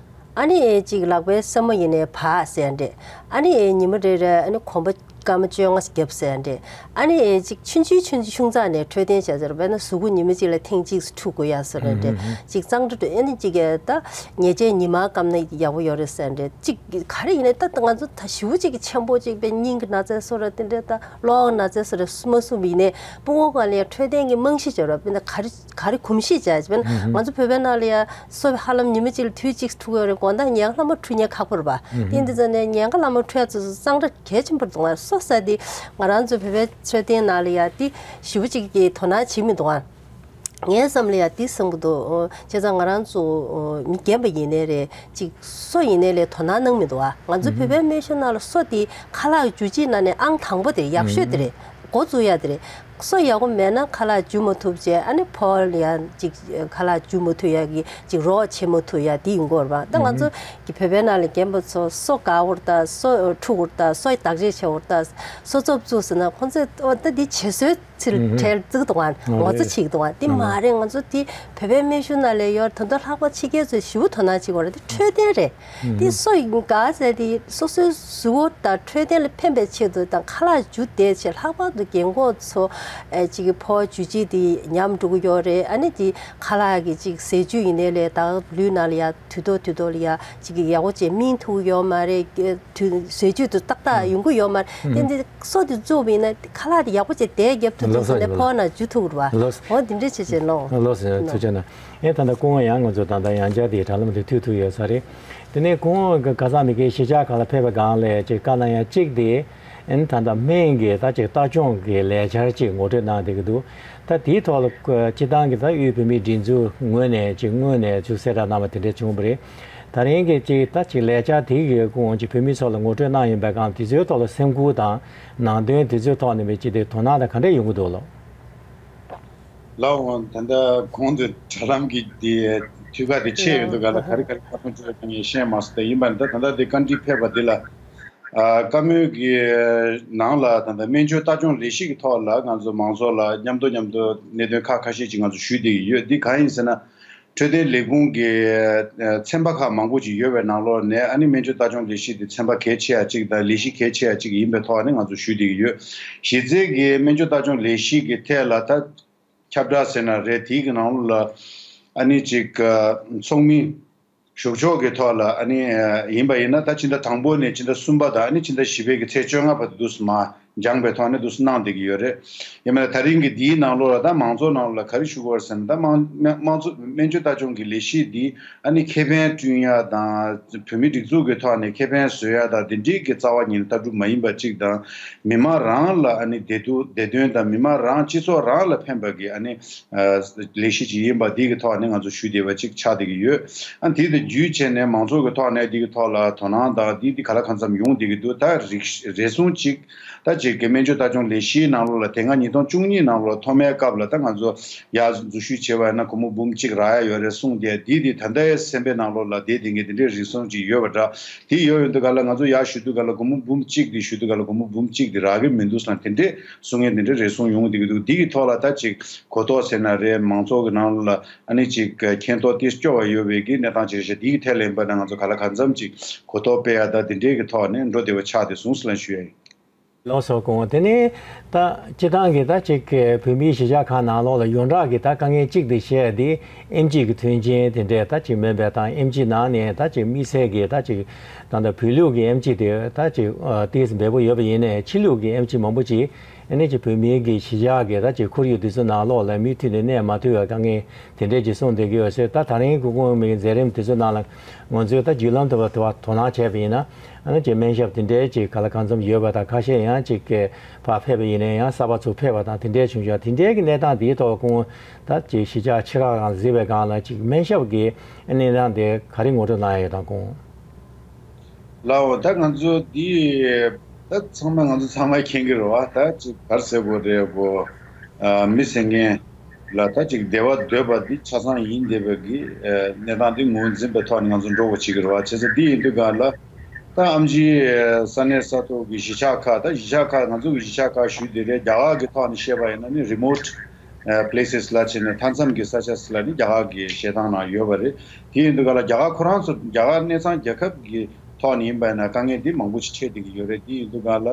ཨ་ནི་ཨེ་ཅིག་ལག་པའི་སེན་མོ་ཡིན་ནའི་བག་ཟེར་འདྲ། ཨ་ནི་ཨེ་ཉི་མ་རེ་རེ་ཨ་ནི་གོམ་པ་སྐར་མ་བཅོ་ལྔ་བརྒྱབ་ཟེར་འདྲ། ཨ་ནི་ཨེ་ཅིག་ཆུང་ཆུང་ཆུང་ཆུང་ཆུང་ཙག་ནས་འཕྲོད་བསྟེན་བྱས་ཟེར་བས་ན་གཟུགས་པོ་ཉི་མ་གཅིག་ལ་ཐེངས་གཅིག་སུ་འཁྲུད་དགོས་ཡ་ཟེར་འདྲ། ཅིག་གཙང་སྦྲ་འགྲོ་ཨ་ནི་ཅིག་གི་ད་ཉལ་ཆས་ཉི་མ་སྐམ་ན་ཡག་པོ་ཡོད་རེད་ཟེར་འདྲ། ཅིག་ག་རེ་ཡིན་ནའི་ད་ང་ཚོ་ད་ཞེ་པོ་ཅིག་གི་ཆེན་པོ་ཅིག་དཔེ་སྙིང་གི་ན་ཚ་བཟོ་འདྲ་དེ་འདྲ་ད་གློ་བ་ན་ཚ་བཟོ་འདྲ་མ་གསུངས་པ་ཡིན་ནའི་སྤུ་གུ་སྒང་ལ་ཡ་འཕྲོད་བསྟེན་གྱི་རྨང་གཞི་བྱས་ར་དཔེར་ན་ག་རེ། ག་རེ་གོམས་གཤིས་བྱས་ཅེས་ན་ང་ཚོ་བོད་པའི་ནང་ལ་ཡ་སོ་ཧ་ལམ་ཉི་མ་གཅིག་ལ་དུས་གཅིག་འཁྲུ་གི་ཡོད་རེད། དགོང་དག་ཉལ་ཁ་ལྷ་མོ་འཁྲུ་མཁན་ཁག་པོ་རེད་པ། དེ་འདི་ཚོ་ནས་ཉལ་ཁ་ལྷ་མོ་འཁྲུ་ཡ་ཚོ་གཙང་སྦྲ་གལ་ཆེན་པོ་འདུག་ང་སོ་ས་དེ་ང་རང་ཚོ་བོད་པའི་འཕྲོད་བསྟེན་ནང་ལ་ཡ་དེ་ཞེ་པོ་ཅིག་གི་དོ་སྣང་བྱེད་མི་འདུག་ཨ། ངའི་བསམ་ལ་ཡ་དེ་བསམ་གི་འདུག་བྱས་ཙང་ང་རང་ཚོ་མི་རྒན་པ་ཡིན་ནའི་རེད་ཅིག་སོ་ཡིན་ནའི་ལས་དོ་སྣང་གནང་མི་འདུག་ཨ། ང་ཚོ་བོད་པའི་སྨན་གཞུང་ནང་ལ་སོ་དེ་ཁ་ལག་འཇུ་བྱེད་ནང་ནས་ཨང་དང་པོ་དེ་ཡག་ཤོས་དེ་རེད། འགོ་བཙུགས་ཡ་དེ་རེད། སོ་ཡག་པོ་མེད་ན་ཁ་ལག་འཇུ་མ་ཐུབ་བྱས་ཨ་ནི་ཕོ་བ་ལ་ཡང་ཅིག་ཁ་ལག་འཇུ་མ་ཐུབ་ཡ་གི་ཅིག་རོགས་བྱེད་མ་ཐུབ་ཡ་དེ་ཡིན་དགོས་རེད་པ། ད་ང་ཚོ་གི་བོད་པའི་ནང་ལ་རྒན་པ་ཚོ་སོ་དགའ་བོར་ལྟ་སོ་འཁྲུ་བོར་ལྟ་སོ་བདག་གཅེས་བྱེད་བོར་ལྟ་སོ་ཚོབ་བཙུགས་ཟེར་ན་ཁོང་ཚོས་ཨོ་ད་འདི་བྱེད་སྲོལ་ཚིར་ཁྲལ་བཙུགས་འདུག་ག་ངོ་ཚ་ཆིག་འདུག་ག་དེ་མ་རེད། ང་ཚོ་དེ་བོད་པའི་སྨན་གཞུང་ནང་ལ་ཡོད་ད་དུང་ལྷག་པ་ཕྱི་རྒྱལ་ཚོས་ཞེ་པོ་དོ་སྣང་བྱེད་དགོས་རེད། དེ་འཕྲོད་བསྟེན་རེད། དེ་སོ་ཡིན་ག་ཟེར་དེ་སོ་སོའི་གཟུགས་པོ་དང་འཕྲོད་བསྟེན་ལ་ཕན་པའི་ཆེད་དུ་དང་ཁ་ལག་འཇུ་བསྡད་ཆེད་ལྷག་པར་དུ་རྒན་གོག་ཚོ་ཨེ་ཅིག་གི་ཕོ་བ་འཇུ་བྱེད་དེ་ཉམས་འགྲོ་གི་ཡོད་རེད། ཨ་ནི་དེ་ཁ་ལག་གི་ཅིག་ཟས་བཅུད་ཡིན་ནའི་ལས་ད་ལུས་ནང་ལ་ཡ་དུས་ཐོག་དུས་ཐོག་ལ་ཡ་ཅིག་གི་ཡག་པོ་བྱས་སྨིན་ཐུབ་ཀྱི་ཡོད་མ་རེད། དུས་ཟས་བཅུད་དུ་ཏག་ཏག་ཡོང་གི་ཡོད་མ་རེད། དེ་འདི་སོ་དེ་བཙུགས་པ་ཡིན་ན་ཁ་ལག་དེ་ཡག་པོ་བྱས་བསྡད་རྒྱབ་ཐུབ་ཐུབ་ལགས་སོ་ཟེར་ནས་ལགས་སོ། ཕོ་བ་ནང་འཇུ་ཐུབ་ཀྱི་རེད་བ། ལགས་སོ། འོ་འདི་འདྲས་བྱས་བྱས་ལོ། ལགས་སོ། ཐུགས་རྗེ་གནང་། ཨེ་ད་ལྟ་སྐུ་ངོ་ཡང་ང་ཚོ་ད་ལྟ་ཡང་བསྐྱར་དེ་དྲ་ལམ་དུ་ཐུག་ཐུག་ཡོད་ས་རེད། དེ་ནས་སྐུ་ངོ་གི་ཁ་སང་ནས་ཀྱི་གཞིས་ཆགས་ཁག་ལ་ཕེབས་པའི་སྒང་ལ་ཅིག་བཀའ་གནང་ཡ་གཅིག་དེ་ཨེ་ད་ལྟ་སྨན་གྱི་ད་ཅིག་ལྟ་སྐྱོང་གི་ལས་འཆར་ཅིག་ངོ་སྤྲོད་གནང་བསྡད་ཀྱི་འདུག་ད་དེའི་ཐོག་ལ་སྤྱི་བཏང་གི་ད་དབུས་བོད་མིའི་སྒྲིག་འཛུགས་ངོས་ནས་ཅིག་སྔོན་ནས་ཅིག་གསལ་བསྒྲགས་གནང་བ་དེ་འདྲ་བྱུང་བ་རེད། ད་རིང་གི་ཅིག་ད་ཅིག་ལས་འཆར་དེ་གི་སྐུ་ངོ་ཅིག་བོད་མི་ཚོ་ལ་ངོ་སྤྲོད་གནང་ཡོང་པའི་སྒང་དེ་ཚོའི་ཐོག་ལ་སེམས་ཁུར་དང་ནང་དོན་དེ་ཚོའི་ཐོག་ནས་མི་ཅིག་དེ་དོ་སྣང་དང་ག་འདྲ་ཡོང་གི་འདུག་ལགས། ལགས་འོང་། ད་ལྟ་གོང་དུ་དྲ་ལམ་གྱི་དེ་དུས་ཁ་དེ་ཆད་ཡོད་འདུག་ག་ལ་ག་རེ་ག་རེ་བཀའ་མོལ་སྤྲད་ཡོད་ངས་ཤེས་མ་སོང་། ད་ཡིན་པ་འདི་ད་ལྟ་དེ་བཀའ་འདྲི་ཕེབས་པ་འདི་ལ་ཨ་བཀའ་མོལ་གྱི་ནང་ལ་ད་ལྟ་སྨན་བཅོས་ལྟ་སྐྱོང་ལས་གཞི་གི་ཐོག་ལ་ང་ཚོ་མང་ཚོགས་ལ་མཉམ་དུ་མཉམ་དུ་གནད་དོན་ཁག་ཁ་ཤས་ཅིག་ང་ཚོ་ཞུས་བསྡད་ཀྱི་ཡོད། འདི་གང་ཡིན་ཟེར་ན། འཕྲོད་བསྟེན་ལས་ཁུངས་ཀྱི་ཨ་ཚན་པ་ཁག་མང་པོ་ཅིག་ཡོད་པའི་ནང་ལོགས་ནས་ཨ་ནི་སྨན་བཅོས་ལྟ་སྐྱོང་ལས་གཞི་དེ་ཚན་པ་གལ་ཆེ་ཡ་གཅིག་དང་ལས་གཞི་གལ་ཆེ་ཡ་གཅིག་ཡིན་པའི་ཐོག་ནས་ང་ཚོ་ཞུས་བསྡད་ཀྱི་ཡོད། གཞི་རྩའི་གི་སྨན་བཅོས་ལྟ་སྐྱོང་ལས་གཞི་གི་ཐད་ལ་ད་ཁྱབ་བསྒྲགས་ཟེར་ན་རེད། དེའི་གི་ནང་ལོགས་ལ་ཨ་ནི་ཅིག་ཨ་ཚོགས་མི་གཞུག་ཕྱོགས་ཀྱི་ཐོག་ལ་ཨ་ནི་ཨ་ཡིན་པ་ཡིན་ན་ད་ཕྱི་ཟླ་དང་པོ་ནས་ཕྱི་ཟླ་གསུམ་པ་དང་ཨ་ནི་ཕྱི་ཟླ་བཞི་པའི་གི་ཚེས་བཅོ་ལྔ་བར་དུ་དུས་སུ་མ་སྦྱངས་པའི་ཐོག་ནས་འདུག་སེ་གནང་བསྡད་ཀྱི་ཡོད་རེད། ཡིན་ན་ད་རིང་གི་འདིའི་ནང་ལོགས་ལ་ད་མང་ཚོགས་ནང་ལ་ག་རེ་ཞུ་དགོས་རེད་ཟེར་ན། ད་མང་དམངས་གཙོ་སྨན་བཅོས་ལྟ་སྐྱོང་གི་ལས་གཞི་འདི་ཨ་ནི་ཁེ་ཕན་བསྐྲུན་ཡ་དང་། བོད་མིའི་སྒྲིག་འཛུགས་ཀྱི་ཐོག་ནས་ཁེ་ཕན་བཟོ་ཡ་དང་། འདི་འདྲའི་གི་རྩ་བ་ཉིད་ནས་ལྟ་གྲུབ་མ་ཡིན་པ་གཅིག་དང་། མི་མང་རང་ལ་ཨ་ནི་བདེ་སྡུག་བདེ་དོན་དང་། མི་མང་རང་སྤྱི་ཚོགས་རང་ལ་ཕན་པ་གི་ཨ་ནི་ལས་གཞི་ཅིག་ཡིན་པ་འདི་གི་ཐོག་ནས་ང་ཚོ་ཞུ་བསྡད་པ་ཅིག་ཆགས་བསྡད་ཀྱི་ཡོད། ཨ་ནི་དེ་དང་བརྒྱུད་བྱས་ནས་མང་ཚོགས་ཀྱི་ཐོག་ནས་འདི་གི་ཐོག་ལ་དོ་སྣང་དང་འདི་འདི་ག་ལ་གང་འཚམ་ཡོང་བསྡད་ཀྱི་འདུག་ད་རིགས་རེ་ཟུང་ཅིག་ད་ཅིག་གི་སྨན་བཅོས་ལྟ་སྐྱོང་ལས་གཞིའི་ནང་ལོགས་ལ་དེ་སྔ་ཉིས་སྟོང་བཅུ་གཉིས་ནང་ལོགས་ཐོག་མའི་སྐབས་ལ་ད་ང་ཚོ་ཡར་འཛུལ་ཞུགས་བྱས་པ་ཡིན་ན་སྒོར་མོ་འབུམ་གཅིག་རག་ཡ་ཡོད་རེད་གསུངས་ཏེ། དེ་དེ་ད་ལྟའི་སེམས་པའི་ནང་ལོགས་ལ་དེ་དེ་འདྲའི་རིགས་ཟུང་ཅིག་ཡོད་པ་འདྲ། དེ་ཡོད་ཡོད་འདུག་ག་ལ་ང་ཚོ་ཡར་ཞུ་དུས་ག་ལ་སྒོར་མོ་འབུམ་གཅིག་དེ་ཞུ་དུས་ག་ལ་སྒོར་མོ་འབུམ་གཅིག་དེ་རག་གི་མི་འདུག་ཟེར་ན་དེ་འདྲའི་གསུང་མཁན་དེ་འདྲའི་རེ་ཟུང་ཡོང་བསྡད་ཀྱི་འདུག་འདི་གི་ཐོག་ལ་ད་ཅིག་གོ་རྟོགས་ཟེར་ན་རེད། མང་ཚོགས་ཀྱི་ནང་ལ་ཨ་ནི་ཅིག་མཁྱེན་རྟོགས་ཏོག་ཙམ་སྐྱོ་བ་ཡོད་པའི་གི་གནས་སྟངས་ཅིག་རེད་ཤག་འདི་གི་ཐད་ལ་ཡིན་པ་ན་ང་ཚོ་ག་ལ་གང་འཚམ་ཅིག་གོ་རྟོགས་སྤེལ་ཡ་ད་འདི་འདྲའི་གི་ཐོག་ནས་འགྲོ་བསྡད་པ་ཆགས་བསྡད་སོང་ཟེར་ལབ་ཞུ་ཡ་ཡིན། ལགས་སོ། སྐུ་ངོ་དེ་ནས་ད་སྤྱི་བཏང་གི་ད་ཅིག་བོད་མིའི་གཞིས་ཆགས་ཁག་ནང་ལོགས་ལ་ཡོངས་གྲགས་ཀྱི་ད་དཀའ་ངལ་གཅིག་དེ་བཤད་དེ་ཨེམ་ཆི་གི་མཐུན་རྐྱེན་དེ་འདྲས་ད་ཅིག་མེད་པ་དང་ཨེམ་ཆི་ནང་ནས་ད་ཅིག་དམིགས་བསལ་གྱི་ད་ཅིག་ད་ལྟ་བོད་ལུགས་ཀྱི་ཨེམ་ཆི་དེ་ད་ཅིག་ཏོག་ཙམ་འབེལ་པོ་ཡོད་པ་ཡིན་ནའི་ཕྱི་ལུགས་ཀྱི་ཨེམ་ཆི་མང་པོ་ཅིག་ཨ་ནི་ཅིག་བོད་མིའི་གི་གཞིས་ཆགས་ཀྱི་ད་ཅིག་ཁོར་ཡུག་དེ་ཚོ་ནང་ལོགས་ལ་མུ་མཐུད་ནས་གནས་མ་ཐུབ་པའི་དཀའ་ངལ་དེ་འདྲས་ཅིག་གསུངས་བསྡད་ཀྱི་ཡོད་ཟེར། ད་ད་རིང་སྐུ་ཁོང་མི་མཛད་རིམ་དེ་ཚོ་ནང་ལ་ང་ཚོས་ད་བརྒྱུད་ལམ་དུ་བ་དོ་སྣང་བྱས་པ་ཡིན་ན་ཨ་ནི་ཅིག་སྨན་ཞབས་དེ་འདྲས་ཅིག་ག་ལ་གང་འཚམ་ཡོད་པ་དང་ཁ་ཤས་ཡང་ཅིག་ཕར་ཕེབས་པ་ཡིན་ནའི་ཡང་གསར་པ་ཚོ་ཕེབས་པ་དང་དེ་འདྲས་བྱུང་བྱུང་། དེ་འདྲས་ཀྱི་གནས་སྟངས་དེའི་ཐོག་སྐུ་ངོ་ད་ཅིག་གཞིས་ཆགས་ཆེ་ཁག་གང་གཟིགས་པའི་སྒང་ལ་ཅིག་སྨན་ཞབས་ཀྱི་གནས་སྟངས་དེ་ག་རེ་ངོ་སྤྲོད་གནང་ཡ་ཡོད་དམ་སྐུ་ངོ། ལའོ། ད་ང་ཚོ་འདི་ད་ཚང་མ་ང་ཚོ་ཚང་མ་མཁྱེན་གྱི་རེད་བ། ད་ཅིག་ག་རེ་ཟེར་དགོས་རེད་གོ། ཨ། མི་ཟེར་མཁན་ལ་ད་ཅིག་བདེ་བ་འདོད་པ་འདི་ཆ་ཚང་ཡིན་བསྡད་པའི་གི་ཨ་གནས་སྟངས་འདི་ངོས་འཛིན་པའི་ཐོག་ནས་ང་ཚོ་འགྲོ་དགོས་བྱེད་ཀྱི་རེད་བ། བྱས་ཙང་འདི་ཡིན་དུས་ག་ལ་ད་ཨེམ་ཆིའི་ས་གནས་ས་ཐོག་གི་གཞིས་ཆགས་ཁག་ད་གཞིས་ཆགས་ཁག་ང་ཚོ་གི་གཞིས་ཆགས་ཁག་ཞུས་བསྡད་རེད། རྒྱ་གར་གི་ཐོག་ནས་བཤད་པ་ཡིན་ན་ནི་རི་མོཊ་ཨ་places ལ་བྱས་ནས་མཐའ་མཚམས་ཀྱི་ས་ཆ་ལ་ནི་རྒྱ་གར་གྱི་བཤད་སྟངས་ནང་ཡོད་པ་རེད། དེ་ཡིན་དུས་ག་ལ་རྒྱ་གར་ཁོ་རང་ཚོ་རྒྱ་གར་གནས་ཚང་རྒྱལ་ཁབ་ཀྱི་ཐོག་ནས་ཡིན་པ་ཡིན་ན་དཀའ་ངལ་འདི་མང་པོ་ཞིག་འཕྲད་བསྡད་ཀྱི་ཡོད་རེད། དེ་ཡིན་དུས་ག་ལ་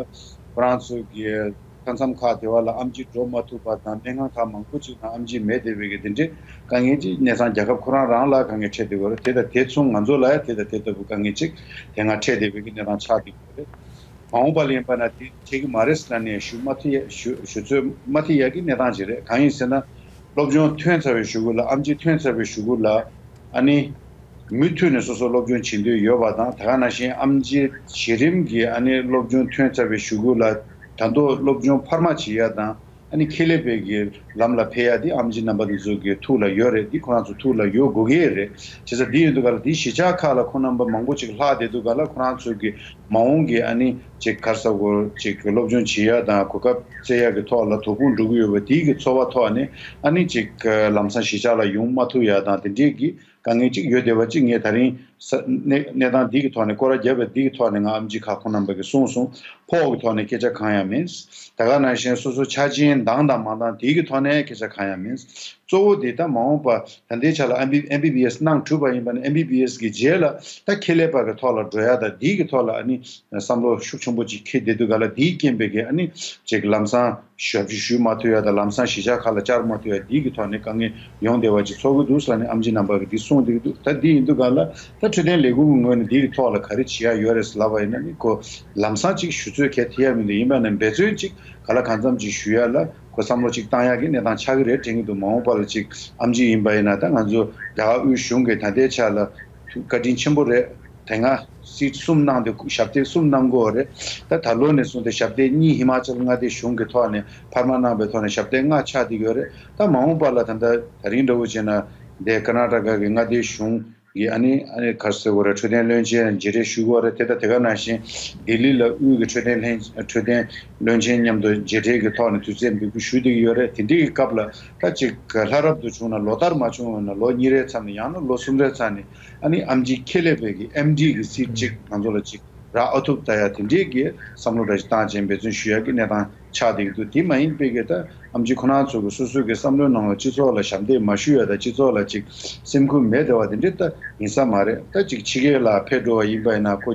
ཁོ་རང་ཚོ་གི་མཐའ་མཚམས་ཁག་དེ་བ་ལ་ཨེམ་ཆི་འགྲོ་མ་ཐུབ་པ་དང་སྨན་ཁང་ཁག་མང་པོ་ཅིག་ནང་ཨེམ་ཆི་མེད་བསྡད་པའི་གི་དེ་འདྲའི་དཀའ་ངལ་ཅིག་གནས་ཚང་རྒྱལ་ཁབ་ཁོ་རང་རང་ལ་དཀའ་ངལ་འཕྲད་བསྡད་ཀྱི་ཡོད་རེད། དེ་དང་དེ་མཚུངས་ང་ཚོ་ལ་ཡང་དེ་དང་དེ་ལྟ་བུ་དཀའ་ངལ་ཅིག་དེ་སྔ་འཕྲད་བསྡད་པའི་གི་གནས་སྟངས་ཆགས་བསྡད་ཀྱི་ཡོད་རེད། མ་འོངས་པ་ལ་ཡིན་པ་ན་དེ་བྱེད་ཀྱི་མ་རེད་ཟེར་ནས་ཞུ་མ་ཐུབ་ཡ་ཞུ་ཞུ་ཚོད་མ་ཐུབ་ཡ་གི་གནས་སྟངས་ཅིག་རེད། གང་ཡིན་ཟེར་ན་སློབ་སྦྱོང་ཐོན་ཚར་བའི་གཞུག་གུ་ལ་ཨེམ་ཆི་ཐོན་ཚར་བའི་གཞུག་གུ་ལ་ཨ་ནི་མུ་མཐུད་ནས་སོ་སོ་སློབ་སྦྱོང་བྱེད་འདོད་ཡོད་པ་དང་། ད་ག་ནང་བཞིན་ཨེམ་ཆི་གཞི་རིམ་གྱི་ཨ་ནི་སློབ་སྦྱོང་ཐོན་ཚར་བའི་གཞུག་གུ་ལ་ད་དུང་སློབ་སྦྱོང་འཕར་མ་བྱེད་ཡ་དང་། ཨ་ནི་ཁེ་ལས་པའི་གི་ལམ་ལ་ཕེབས་ཡ་དེ་ཨེམ་ཆི་རྣམ་པ་དེ་ཚོ་གི་ཐུགས་ལ་ཡོད་རེད། འདི་ཁོ་རང་ཚོ་ཐུགས་ལ་ཡོད་དགོས་ཀྱི་རེད། བྱས་ཙང་འདི་ཡིན་དུས་ག་ལ་འདི་གཞིས་ཆགས་ཁག་ལ་ཁོང་རྣམ་པ་མང་པོ་ཅིག་ལྷག་བསྡད་དུས་ག་ལ་ཁོ་རང་ཚོ་གི་མ་འོངས་ཀྱི་ཨ་ནི་ཅིག་ག་རེ་ཟེར་དགོས་ཅིག་གི་སློབ་སྦྱོང་བྱེད་ཡ་དང་གོ་སྐབས་བཙལ་ཡ་གི་ཐོག་ལ་དོ་ཕོག་འགྲོ་གི་ཡོད་པ་དེའི་གི་ཚོར་བ་ཐོག་ནས་ཨ་ནི་ཅིག་ལམ་སང་གཞིས་ཆགས་ལ་ཡོང་མ་ཐུབ་ཡ་དང་དེ་འདྲའི་གི་དཀའ་ངལ་ཅིག་ཡོད་བསྡད་པ་ཅིག་ངས་ད་རིང་ས་གནས་གནས་སྟངས་འདི་གི་ཐོག་ནས་སྐོར་ར་བརྒྱབ་པ་འདི་གི་ཐོག་ནས་ང་ཨེམ་ཆི་ཁག་ཁོང་རྣམ་པ་གིས་གསུངས་སོང་། ཕོགས་ཀྱི་ཐོག་ནས་སྐད་ཆ་གང་ཡང་མིན། ད་ག་ནང་བཞིན་སོ་སོ་ཆ་རྐྱེན་འདང་དང་མ་འདང་དེ་གི་ཐོག་ནས་སྐད་ཆ་གང་ཡང་མིན། གཙོ་བོ་དེ་ད་མ་འོངས་པ་ད་ལྟའི་ཆ་ལ་ཨེམ་བི་ཨེམ་བི་བི་ཨེས་གནང་གྲུབ་པ་ཡིན་པ་ན་ཨེམ་བི་བི་ཨེས་གི་རྗེས་ལ་ད་ཁེ་ལས་པ་གི་ཐོག་ལ་འགྲོ་ཡ་ད་དེ་གི་ཐོག་ལ་ཨ་ནི་བསམ་བློ་ཤུགས་ཆེན་པོ་ཅིག་འཁྱེར་བསྡད་དུས་ག་ལ་དེའི་རྐྱེན་པས་གི་ཨ་ནི་ཅིག་ལམ་སང་ཞབས་ཕྱི་ཞུ་མ་ཐུབ་ཡ་དང་ལམ་སང་གཞིས་ཆགས་ཁག་ལ་བཅར་མ་ཐུབ་ཡ་འདི་གི་ཐོག་ནས་དཀའ་ངལ་ཡོང་བསྡད་པ་ཅིག་ཚོར་གི་འདུག་ཟེར་ནས་ཨེམ་ཆི་རྣམ་པ་གིས་འདི་གསུངས་བསྡད་ཀྱི་འདུག་ད་འདི་ཡིན་དུས་ག་ལ་ད་འཕྲོད་བསྟེན་ལས་ཁུངས་ཀྱི་ངོས་ནས་འདི་གི་ཐོག་ལ་ག་རེ་བྱེད་ཡ་ཡོད་རེད་ཟེར་ལབ་པ་ཡིན་ན་ནི་ཁོ་ལམ་སང་ཅིག་ཞུ་ཚོད་གལ་ཐེབས་ཡ་མི་འདུག་ཡིན་པ་ན་འབད་བརྩོན་ཅིག་ག་ལ་གང་འཚམ་ཅིག་ཞུ་ཡ་ལ་ཁོ་བསམ་བློ་ཅིག་བཏང་ཡ་གི་གནས་སྟངས་ཆགས་ཀྱི་རེད་དྲན་གྱི་འདུག་མ་འོངས་པ་ལ་ཅིག་ཨེམ་ཆི་ཡིན་པ་ཡིན་ན་ད་ང་ཚོ་རྒྱ་གར་དབུས་གཞུང་གི་ད་ལྟའི་ཆ་ལ་ཐུགས་བཀའ་དྲིན་ཆེན་པོ་རེད། དེ་སྔ་སིཊ་གསུམ་གནང་སྟེ་ཞབས་སྟེགས་གསུམ་གནང་དགོས་རེད། ད་ད་ལོ་ནས་བཟུང་སྟེ་ཞབས་སྟེགས་གཉིས་ཧི་མ་ཅལ་མངའ་སྡེ་གཞུང་གི་ཐོག་ནས་འཕར་མ་གནང་བའི་ཐོག་ནས་ཞབས་སྟེགས་ལྔ་ཆགས་བསྡད་ཡོད་རེད། ད་མ་འོངས་པ་ལ་ད་ལྟ་ད་རིང་འདྲ་བོ་བྱས་ན་འདས་ཀར་ན་ཊ་ཀ་གི་མངའ་སྡེ་གཞུང་གི་ཨ་ནི་ཨ་ནི་ག་རེ་ཟེར་དགོས་རེད། འཕྲོད་བསྟེན་བློན་ཆེན་མཇལ་འཕྲད་ཞུ་དགོས་རེད། དེ་ད་དེ་ག་ནང་བཞིན་ལྡི་ལི་ལ་དབུས་ཀྱི་འཕྲོད་བསྟེན་ལྷན་འཕྲོད་བསྟེན་བློན་ཆེན་མཉམ་དུ་མཇལ་འཕྲད་ཀྱི་ཐོག་ནས་དུས་ཚོད་འབོད་སྐུལ་ཞུ་བསྡད་ཀྱི་ཡོད་རེད། དེ་འདྲའི་སྐབས་ལ་ད་ཅིག་ལྷ་རབ་ཏུ་བྱུང་ན་ལོ་ལྟར་མ་བྱུང་བ་ན་ལོ་གཉིས་རེའི་མཚམས་ནས་ཡང་ན་ལོ་གསུམ་རེའི་མཚམས་ནས་ཨ་ནི་ཨེམ་ཆི་ཁེ་ལས་པའི་གི་ཨེམ་ཌི་གི་སིཊ་ཅིག་ང་ཚོ་ལ་ཅིག་རག་ཨ་ཐུབ་ལྟ་ཡ་དེ་འདྲའི་གི་བསམ་བློ་འདྲ་ཞིག་བཏང་བྱས་འབད་བརྩོན་ཞུ་ཡ་གི་གནས་སྟངས་ཆགས་བསྡད་ཀྱི་འདུག་དེ་མ་ཡིན་པའི་གི་ད་ཨེམ་ཆི་ཁོ་རང་ཚོ་གི་སོ་སོ་གི་བསམ་བློའི་ནང་ལ་སྤྱི་ཚོགས་ལ་ཞབས་འདེགས་མ་ཞུ་ཡ་དང་སྤྱི་ཚོགས་ལ་ཅིག་སེམས་ཁུར་མེད་བསྡད་པ་དེ་འདྲའི་ད་ཡིན་ས་མ་རེད། ད་ཅིག་ཕྱི་རྒྱལ་ལ་ཕེབས་འགྲོ་བ་ཡིན་པ་ཡིན་ན་ཁོ་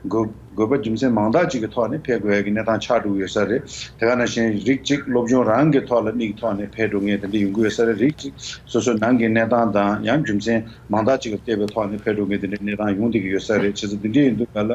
དགོས་དགོས་པ་རྒྱུ་མཚན་མང་དག་ཅིག་གི་ཐོག་ནས་ཕེབས་དགོས་ཡ་གི་གནས་སྟངས་ཆགས་འགྲོ་གི་ཡོད་ས་རེད། དེ་ག་ནང་བཞིན་རིགས་གཅིག་སློབ་སྦྱོང་རང་གི་ཐོག་ལ་མིག་ཐོག་ནས་ཕེབས་འགྲོ་མཁན་དེ་འདྲ་ཡོང་གི་ཡོད་ས་རེད། རིགས་གཅིག་སོ་སོའི་ནང་གི་གནས་སྟངས་དང་ཡང་རྒྱུ་མཚན་མང་དག་ཅིག་ལ་བལྟས་པའི་ཐོག་ནས་ཕེབས་འགྲོ་མཁན་དེ་འདྲའི་གནས་སྟངས་ཡོང་བསྡད་ཀྱི་ཡོད་ས་རེད། བྱས་ཙང་དེ་འདྲ་ཡིན་དུས་ག་ལ་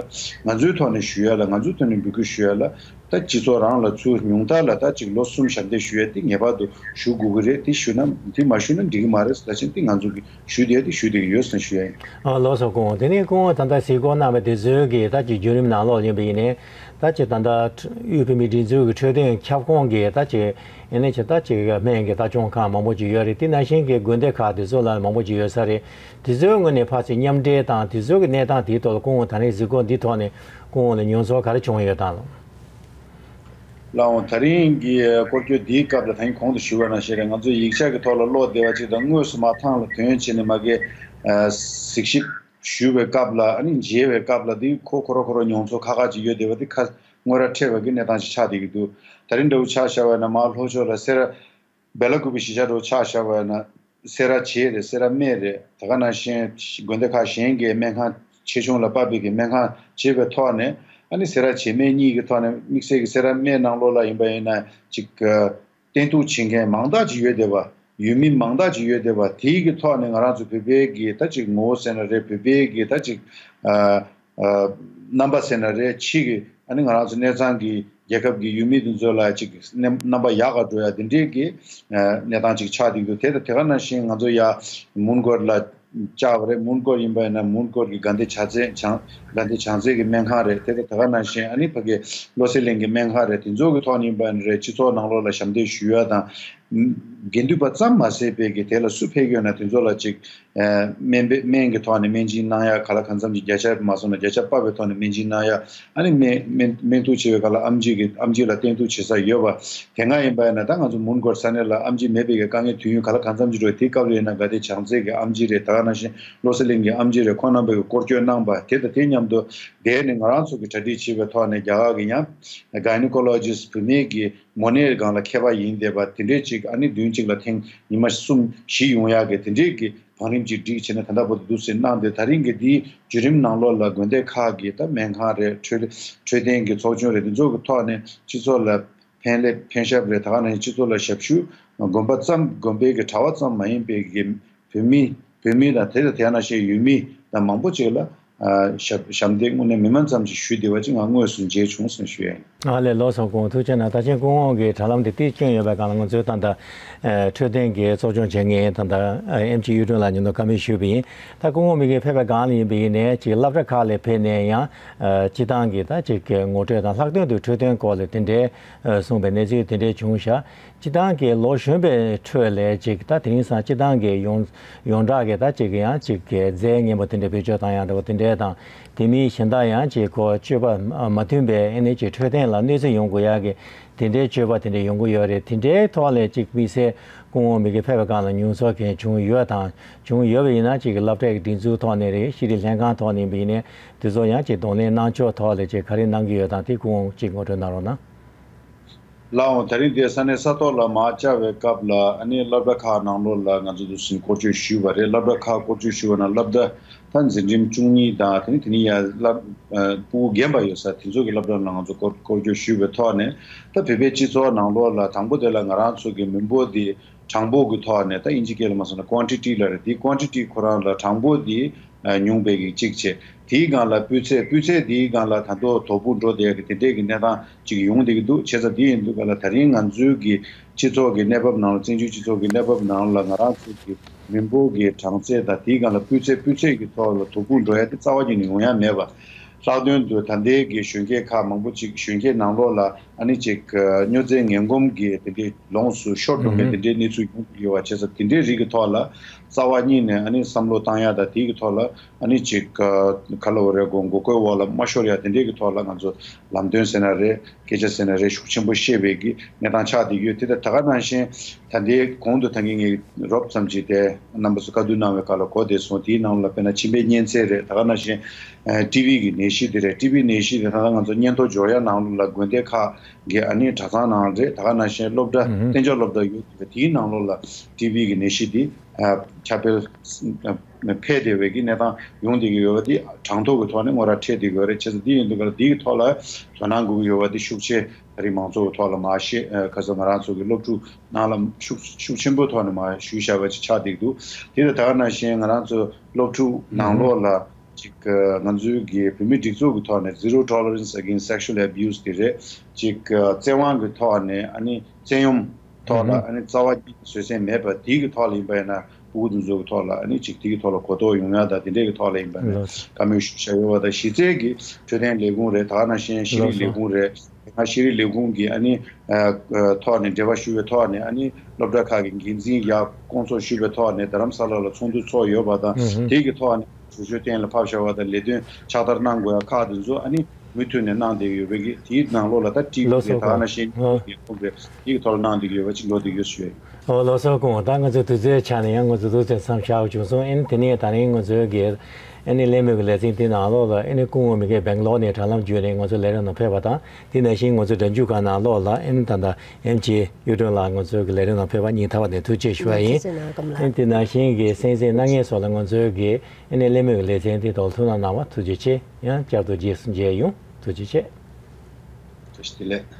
ང་ཚོའི་ཐོག་ནས་ཞུ་ཡ་ལ་ང་ཚོའི་ཐོག་ནས་འབོད་སྐུལ་ཞུ་ཡ་ལ་ད་སྤྱི་ཚོགས་རང་ལ་ཚུར་ཉུང་མཐའ་ལ་ད་ཅིག་ལོ་གསུམ་ཞབས་འདེགས་ཞུ་ཡ་དེ་ངེས་པར་དུ་ཞུ་དགོས་ཀྱི་རེད། དེ་ཞུ་ན་དེ་མ་ཞུ་ན་འགྲིག་གི་མ་རེད་ཟེར་ད་ཕྱིན་དེ་ང་ཚོ་གི་ཞུ་བསྡད་དེ་ཞུ་བསྡད་ཀྱི་ཡོད་ཟེར་ཞུ་ཡ་ཡིན། ཨ་ལགས་སོ། སྐུ་ངོ་དེ་ནས་སྐུ་ངོ་ད་ལྟ་གཟིགས་སྐོར་གནང་བའི་དུས་ཚོད་ཀྱི་ད་ཅིག་བརྒྱུད་རིམ་ནང་ལོགས་ཡིན་པ་ཡིན་ནའི་ད་ཅིག་ད་ལྟ་དབུས་བོད་མིའི་སྒྲིག་འཛུགས་ཀྱི་འཕྲོད་བསྟེན་ཁྱབ་ཁོངས་ཀྱི་ད་ཅིག་ཡིན་ནའི་ཅིག་ད་ཅིག་སྨན་གྱི་ལྟ་སྐྱོང་ཁང་མང་པོ་ཅིག་ཡོད་རེད། དེ་ནང་བཞིན་གྱི་དགོན་སྡེ་ཁག་དེ་ཚོ་ལ་མང་པོ་ཅིག་ཡོད་ས་རེད། དེ་ཚོའི་ངོས་ནས་ཕར་ཚུར་མཉམ་འབྲེལ་དང་དེ་ཚོ་གི་གནས་སྟངས་དེའི་ཐོག་ལ་སྐུ་ངོ་ད་རིང་གཟིགས་སྐོར་འདི་ཐོག་ནས་སྐུ་ངོ་ལ་མྱོང་ཚོར་ག་རེ་བྱུང་ཡོད་དམ་ལགས། ལགས་འོང་། ད་རིང་གི་སྐོར་སྐྱོད་འདིའི་སྐབས་ལ་ད་རིང་གོང་དུ་ཞུས་པ་ནང་བཞིན་རེད། ང་ཚོ་ཡིག་ཆ་གི་ཐོག་ལ་ཀློག་བསྡད་པ་ཅིག་དང་དངོས་སུ་མར་ཐང་ལ་ཐོན་བྱས་ནས་མ་གི་གཟིགས་ཞིབ་ཞུས་པའི་སྐབས་ལ་ཨ་ནི་མཇལ་བའི་སྐབས་ལ་འདི་ཁོ་ཁོ་ར་ཁོ་ར་མྱོང་ཚོར་ཁག་ཁག་ཅིག་ཡོད་བསྡད་པ་འདི་ཁ་དངོས་ར་འཕྲད་པ་གི་གནས་སྟངས་ཅིག་ཆགས་བསྡད་ཀྱི་འདུག་ད་རིང་འདྲ་བོ་ཆ་བཞག་པ་ཡིན་ན་མར་ལྷོ་ཕྱོགས་ལ་སེ་ར་སྦེ་ལ་ཀུ་པི་གཞིས་ཆགས་འདྲ་བོ་ཆ་བཞག་པ་ཡིན་ན། སེ་ར་བྱེས་རེད། སེ་ར་སྨད་རེད། དེ་ག་ནང་བཞིན་དགོན་སྡེ་ཁག་གཞན་གྱི་སྨན་ཁང་ཆེ་ཆུང་ལ་དཔག་པའི་གི་སྨན་ཁང་བྱས་པའི་ཐོག་ནས་ ཨ་ནི་སེ་ར་བྱེས་སྨད་གཉིས་ཀྱི་ཐོག་ནས་དམིགས་བསལ་གྱི་སེ་ར་སྨད་ནང་ལོགས་ལ་ཡིན་པ་ཡིན་ན་ཅིག་བསྟེན་གཏུག་བྱེད་མཁན་མང་དག་ཅིག་ཡོད་བསྡད་པ། ཡུལ་མི་མང་དག་ཅིག་ཡོད་བསྡད་པ། དེའི་གི་ཐོག་ནས་ང་རང་ཚོ་བོད་པའི་གི་ད་ཅིག་ངོ་བོ་ཟེར་ན་རེད། བོད་པའི་གི་ད་ཅིག་ཨ་ཨ་རྣམ་པ་ཟེར་ན་རེད། ཕྱི་གི་ཨ་ནི་ང་རང་ཚོ་གནས་ཚང་གི་རྒྱལ་ཁབ་ཀྱི་ཡུལ་མི་དེ་ཚོ་ལ་ཅིག་རྣམ་རྣམ་པ་ཡག་ག་འགྲོ་ཡ་དེ་འདྲའི་གི་ཨ་གནས་སྟངས་ཅིག་ཆགས་བསྡད་འདུག་དེ་དང་དེ་ག་ནང་བཞིན་ང་ཚོ་ཡ་མོན་གྷོ་ལ་བཅར་བ་རེད། མོན་གྷོ་ཡིན་པ་ཡིན་ན་མོན་གྷོ་གི་དགའ་ལྡན་བྱང་རྩེ་བྱང་དགའ་ལྡན་བྱང་རྩེ་གི་སྨན་ཁང་རེད། དེ་དང་དེ་ག་ནང་བཞིན་ཨ་ནི་ཕ་གི་བློ་གསལ་གླིང་གི་སྨན་ཁང་རེད། དེ་ཚོ་གི་ཐོག་ནས་ཡིན་པ་ཡིན་ན་རེད། སྤྱི་ཚོགས་ནང་ལོགས་ལ་ཞབས་འདེགས་ཞུ་ཡ་དང་། དགེ་འདུན་པ་ཙམ་མ་ཟད་པའི་གི་དེ་ལ་སུ་ཕེབས་ཡོད་ན་དེ་ཚོ་ལ་ཅིག་ཨ་སྨན་པའི་སྨན་གྱི་ཐོག་ནས་སྨན་སྦྱིན་གནང་ཡ། ག་ལ་གང་འཚམ་ཅིག་བརྒྱ་ཆ་མ་སོང་ན་བརྒྱ་ཆ་སྤར་བའི་ཐོག་ནས་སྨན་སྦྱིན་གནང་ཡ། ཨ་ནི་སྨན་སྨན་སྨན་གཏུག་བྱེད་པའི་སྐབས་ལ་ཨེམ་ཆི་གི་ཨེམ་ཆི་ལ་བསྟེན་གཏུག་བྱེད་ས་ཡོད་པ། དེ་སྔ་ཡིན་པ་ཡིན་ན་ད་ང་ཚོ་མོན་གྷོ་ས་གནས་ལ་ཨེམ་ཆི་མེད་པའི་གི་དཀའ་ངལ་དུས་ཡུན་ག་ལ་གང་འཚམ་ཅིག་འགྲོ་བའི་དེའི་སྐབས་ལ་ཡིན་ན་དགའ་ལྡན་བྱང་རྩེ་གི་ཨེམ་ཆི་རེད། ད་ག་ནང་བཞིན་བློ་གསལ་གླིང་གི་ཨེམ་ཆི་རེད། ཁོང་རྣམ་པས་གི་སྐོར་སྐྱོད་གནང་པ་དེ་དང་དེ་མཉམ་དུ་དེ་ནི་ང་རང་ཚོ་གི་གྲ་སྒྲིག་བྱེད་པའི་ཐོག་ནས་རྒྱ་གར་གི་ཡང་གྷའི་ནི་ཀོ་ལོ་ཇི་སི་བུད་མེད་ཀྱི་མོ་ནད་སྒང་ལ་མཁས་པ་ཡིན་བསྡད་པ་དེ་འདྲས་ཅིག་ཨ་ནི་བདུན་གཅིག་ལ་ཐེངས་ཉི་མ་གསུམ་བཞི་ཡོང་ཡག་གི་དེ་འདྲས་ཀྱི་བང་རིམ་ཅིག་སྒྲིག་བྱས་ནས་ད་ལྟ་བར་དུ་འདུག་སེ་གནང་སྟེ། ད་རིང་གི་འདིའི་བརྒྱུད་རིམ་ནང་ལོགས་ལ་དགོན་སྡེ་ཁག་གི་ད་སྨན་ཁང་རེད། འཕྲོད་འཕྲོད་བསྟེན་གྱི་ཚོགས་ཆུང་རེད། འདི་ཚོ་གི་ཐོག་ནས་སྤྱི་ཚོགས་ལ་ཕན་སླད་ཕན་ཞབས་རེད། ད་ག་ནང་སྤྱི་ཚོགས་ལ་ཞབས་ཞུ་དགོན་པ་ཙམ་དགོན་པའི་གི་གྲྭ་པ་ཙམ་མ་ཡིན་པའི་གི་བོད་མི་བོད་མི་དང་དེ་དང་དེ་ནང་བཞིན་ཡུལ་མི་དང་མང་པོ་ཅིག་ལ་ཨ་ཞབས་ཞབས་འདེགས་དངོས་གནས་མི་མང་ཙམ་ཞིག་ཞུས་བསྡད་པ་ཅིག་ང་དངོས་སུ་མཇལ་བྱུང་ཟེར་ཞུ་ཡ་ཡིན། ཨ་ལས། ལགས་སོ། སྐུ་ངོ་ཐུགས་རྗེ་གནང་། ད་ཅི་སྐུ་ངོ་གི་དྲ་ལམ་དེ་ཏིག་སྐྱོན་ཡོད་པའི་སྒང་ལ་ང་ཚོས་ད་ལྟ་ཨ་འཕྲོད་བསྟེན་གྱི་གཙོ་སྐྱོང་བྱེད་མཁན་ད་ལྟ་ཨ་ཨེམ་ཆི་གཡུ་སྒྲོན་ལགས་མཉམ་དུ་བཀའ་མོལ་ཞུས་པ་ཡིན། ད་སྐུ་ངོ་མི་གི་ཕེབས་པའི་སྒང་ལ་ཡིན་པ་ཡིན་ནའི་ཅིག་སློབ་གྲྭ་ཁག་ལ་ཕེབས་ནས་ཡང་ཨ་སྤྱི་བཏང་གི་ད་ཅིག་ངོ་སྤྲོད་དང་ལྷག་དོན་དུ་འཕྲོད་བསྟེན་སྐོར་ལ་དེ་འདྲའི་ཨ་གསུངས་པའི་གནས་ཚུལ་དེ་འདྲའི་བྱུང་ཤག་སྤྱི་བཏང་གི་ལོ་གཞོན་པའི་ཁྲོད་ལས་ཅིག་ད་དེང་སང་སྤྱི་བཏང་གི་ཡོངས་ཡོངས་གྲགས་ཀྱི་ད་ཅིག་ཡང་ཅིག་གི་རྫས་ངན་པ་དེ་འདྲ་བེད་སྤྱོད་བཏང་ཡག་འདྲ་བོ་དེ་འདྲའི་དང་། དེ་མིན་གཞན་དག་ཡང་ཅིག་ཁོ་སྤྱོད་པ་མ་མཐུན་པའི་ཨ་ནི་ཅིག་འཕྲོད་བསྟེན་ལ་གནོད་འཚེ་ཡོང་དགོས་ཡག་གི་དེ་འདྲའི་སྤྱོད་པ་དེ་འདྲ་ཡོང་གི་ཡོད་རེད། དེ་འདྲའི་ཐོག་ལས་ཅིག་དམིགས་བསལ་སྐུ་ངོ་མི་གི་ཕེབས་པའི་སྒང་ལ་མྱོང་ཚོར་གང་བྱུང་ཡོད་དང་བྱུང་ཡོད་པ་ཡིན་ན་ཅིག་སློབ་གྲྭའི་སྒྲིག་འཛུགས་ཐོག་ནས་རེད། ཤེས་རིག་ལྷན་ཁང་ཐོག་ནས་ཡིན་པ་ཡིན་ནའི་དེ་ཚོ་ཡང་ཅིག་གདོང་ལེན་གནང་ཕྱོགས་ཐོག་ལས་ཅིག་ག་རེ་གནང་གི་ཡོད་དང་དེ་སྐུ་ངོ་ཅིག་ངོ་སྤྲོད་གནང་རོགས་གནང་། ལགས་འོང་། ད་རིང་འདིར་ས་གནས་ས་ཐོག་ལ་མར་བཅར་བའི་སྐབས་ལ་ཨ་ནི་སློབ་གྲྭ་ཁག་ནང་ལོགས་ལ་ང་ཚོ་འདུག་སེ་སྐོར་སྐྱོད་ཞུས་པ་རེད། སློབ་གྲྭ་ཁག་སྐོར་སྐྱོད་ཞུས་པ་ན་སློབ་གྲྭ་ད་འཛིན་རིམ་བཅུ་གཉིས་དང་དེ་ནི་དེ་ནི་ཡ་སློབ་ཨ་ཕྲུ་གུ་རྒན་པ་ཡོད་ས་དེ་ཚོ་གི་སློབ་གྲྭ་ནང་ང་ཚོ་སྐོར་སྐོར་སྐྱོད་ཞུས་པའི་ཐོག་ནས། ད་བོད་པའི་སྤྱི་ཚོགས་ནང་ལོགས་ལ་དང་པོ་དེ་ལ་ང་རང་ཚོ་གི་མི་འབོར་འདི་གྲངས་འབོར་གི་ཐོག་ནས་ད་དབྱིན་ཇི་སྐད་ལ་མ་སོང་ན་ཀོན་ཊི་ཊི་ལ་རེད། དེ་ཀོན་ཊི་ཊི་ཁོ་རང་ལ་གྲངས་འབོར་འདི་ཨ་ཉུང་བའི་གི་གཅིག་བྱས། དེའི་སྒང་ལ་སྤུས་ཚད་སྤུས་ཚད་དེའི་སྒང་ལ་ད་དུང་དོ་ཕོག་འགྲོ་བསྡད་ཀྱི་དེ་འདྲའི་གི་གནས་སྟངས་ཅིག་ཡོང་བསྡད་ཀྱི་འདུག་བྱས་ཙང་དེ་ཡིན་དུས་སྒང་ལ་ད་རིང་ང་ཚོའི་གི་སྤྱི་ཚོགས་ཀྱི་གནས་བབ་ནང་ལ་བཙན་བྱོལ་སྤྱི་ཚོགས་ཀྱི་གནས་བབ་ནང་ལ་ང་རང་ཚོ་གི་མི་འབོར་གྱི་གྲངས་ཚད་དང་དེའི་སྒང་ལ་སྤུས་ཚད་སྤུས་ཚད་ཀྱི་ཐོག་ལ་དོ་ཕོག་འགྲོ་ཡ་དེ་རྩ་བ་ཉིད་ནས་ཡོང་ཡ་མེད་པ། ལྷག་དོན་དུ་ད་ལྟའི་གི་གཞོན་སྐྱེས་ཁག་མང་པོ་ཅིག་གཞོན་སྐྱེས་ནང་ལོགས་ལ་ཨ་ནི་ཅིག་སྨྱོ་རྫས་ངན་གོམས་ཀྱི་དེ་འདྲའི་ལོངས་སུ་ཤོར་འགྲོ་མཁན་དེ་འདྲའི་གནས་ཚུལ་ཡོང་གི་ཡོད་པ་བྱས་ཙང་དེ་འདྲའི་རིགས་ཀྱི་ཐོག་ལ་རྩ་བ་ཉིད་ནས་ཨ་ནི་བསམ་བློ་བཏང་ཡ་དང་དེའི་གི་ཐོག་ལ་ཨ་ནི་ཅིག་ག་ལ་འོ་རེད་གོ་མགོ་སྐོར་འོག་ལ་མ་ཤོར་ཡ་དེ་འདྲའི་གི་ཐོག་ལ་ང་ཚོ་ལམ་སྟོན་ཟེར་ན་རེད། སྐད་ཆ་ཟེར་ན་རེད། ཤུགས་ཆེན་པོ་བཤད་པའི་གི་གནས་སྟངས་ཆགས་བསྡད་ཡོད། དེ་ད་ད་ག་ནང་བཞིན་ད་ལྟའི་གོང་དུ་ད་གིན་ངས་རོབ་ཙམ་ཅིག་དེ་རྣམ་པ་ཚོ་བཀའ་བསྡུར་གནང་བའི་སྐབས་ལ་གོ་བདེ་སོང་། དེའི་ནང་ལ་དཔེར་ན་མཆིན་པའི་གཉན་ཚད་རེད། ད་ག་ནང་བཞིན་ཨ་ཊི་བི་གི་ནད་གཞི་དེ་རེད། ཊི་བི་ནད་གཞི་དེ་ད་ལྟ་ང་ཚོ་སྙན་ཐོ་འབྱོར་ཡ་ནང་ལོགས་ལ་དགོན་སྡེ་ཁག་གི་ཨ་ནི་གྲྭ་ཚང་ནང་རེད། ད་ག་ནང་བཞིན་སློབ་གྲྭ་ཨུ་ཧུ། གཏན་འཇགས་སློབ་གྲྭ་ཡོད་དེ་དེའི་ནང་ལོགས་ལ་ཊི་བི་གི་ནད་གཞི་དེ་ཨ་ཁྱབ་སྤེལ་འཕེལ་བསྡད་པའི་གི་གནས་སྟངས་ཡོང་བསྡད་ཀྱི་ཡོད་པ་དེ་གྲངས་ཐོ་གི་ཐོག་ནས་དངོས་ར་འཕྲད་བསྡད་ཀྱི་ཡོད་རེད། བྱས་ཙང་དེ་ཡིན་དུས་ཀ་ལ་དེའི་ཐོག་ལ་དོ་སྣང་དགོས་ཀྱི་ཡོད་པ་དེ་ཤུགས་ཆེ་ད་རིང་མང་ཚོགས་ཀྱི་ཐོག་ལ་མར་བཤད། ཨ་ཁ་སང་ང་རང་ཚོ་གི་སློབ་ཕྲུག་ནང་ལ་ཤུགས་ཤུགས་ཆེན་པོའི་ཐོག་ནས་མར་ཞུས་བཞག་པ་ཅིག་ཆགས་བསྡད་འདུག་དེ་ལ་ད་ག་ནང་བཞིན་ང་རང་ཚོ་སློབ་ཕྲུག་ནང་ལོགས་ལ་ཅིག་ང་ཚོའི་གི་བོད་མི་སྒྲིག་འཛུགས་ཀྱི་ཐོག་ནས་Zero Tolerance Against Sexual Abuse དེ་རེད། ཅིག་བཙན་དབང་གི་ཐོག་ནས་ཨ་ནི་བཙན་གཡེམ་ཐོག་ལ་ཨ་ནི་རྩ་བ་ཉིད་བཟོད་སྲན་མེད་པ་དེའི་གི་ཐོག་ལ་ཡིན་པ་ཡིན་ན་ཕྲུ་གུ་དེ་ཚོ་གི་ཐོག་ལ་ཨ་ནི་ཅིག་དེའི་གི་ཐོག་ལ་གོ་རྟོགས་ཡོང་ཡ་དང་དེ་འདྲའི་གི་ཐོག་ལ་ཡིན་པ་ཡིན་ན་ལགས་སོ། བཀའ་མོལ་ཞུ་བྱ་ཡོད་པ་དང་། གཞི་རྩའི་གི་འཕྲོད་བསྟེན་ལས་ཁུངས་རེད། ད་ག་ནང་བཞིན་ཤེས་རིག་ལགས་ལས་སོ། ཁུངས་རེད། ད་ཤེས་རིག་ལས་ཁུངས་ཀྱི་ཨ་ནི་ཨ་ཨ་ཐོག་ནས་འབྲེལ་བ་ཞུ་བའི་ཐོག་ནས་ཨ་ནི་སློབ་གྲྭ་ཁག་གི་འགན་འཛིན་ཡར་སྐོང་ཚོགས་ཞུ་བའི་ཐོག་ནས་རྡ་རམ་ས་ལ་ལ་ཚོགས་འདུ་ཚོགས་ཡོད་པ་དང་། ཨུ་ཧུ། དེ་གི་ཐོག་ནས་ཞུ་ཞུ་གཏན་ལ་ཕབ་བཞག་པ་དང་ལས་དོན་ཕྱག་བསྟར་གནང་དགོས་ཡ་ཁག་དེ་ཚོ་ཨ་ནི་མུ་མཐུད་ནས་གནང་བསྡད་ཡོད་པའི་གི་དེའི་ནང་ལོགས་ལ་ད་ཊི་བི་ལགས་སོ། རེད། ད་ག་ནང་བཞིན་ཨ་ཡིག་ཚང་རེད། དེའི་ཐོག་ལ་གནང་བསྡད་ཀྱི་ཡོད་པ་ཅིག་འགྲོ་བསྡད་ཡོད་ཞུ་ཡ་ཡིན། ཨོ་ལགས་སོ། སྐུ་ངོ། ད་ང་ཚོ་དུས་ཚོད་ཆ་ནས་ཡང་ང་ཚོ་དུས་ཚོད་མཚམས་བཞག་བྱུང་སོང་། ཨེ་ནི་དེ་ནས་ད་རིང་ང་ཚོའི་གི་ཨེ་ནི་གླེང་མོལ་གྱི་ལེ་ཚན་དེ་ནང་ལོགས་ལ་ཨེ་ནི་སྐུ་ངོ་མི་གི་སྦེང་ལོར་ནས་དྲ་ལམ་བརྒྱུད་ནས་ང་ཚོ་ལས་རིམ་ནང་ཕེབས་པ་དང་། དེ་ནང་བཞིན་ང་ཚོ་སྒྲ་འཇུག་ཁང་ནང་ལོགས་ལ་ཨེ་ནི་ད་ལྟ་ཨེམ་ཆི་གཡུ་སྒྲོན་ལགས་ང་ཚོའི་གི་ལས་རིམ་ནང་ཕེབས་པ་སྙིང་ཐག་པ་ནས་ཐུགས་རྗེ་ཆེ་ཞུ་བ་ཡིན། ཨེ་ནི་དེ་ནང་བཞིན་གི་གསན་གཟིགས་གནང་མཁན་ཚོ་ལ་ང་ཚོའི་གི་ཨེ་ནི་གླེང་མོལ་གྱི་ལེ་ཚན་དེ་ཐོག་ཐུགས་སྣང་གནང་བ་ཐུགས་རྗེ་ཆེ། ཡང་བསྐྱར་དུ་རྗེས་སུ་མཇལ་ཡོང་། ཐུགས་རྗེ་ཆེ། བཀྲ་ཤིས་བདེ་ལེགས།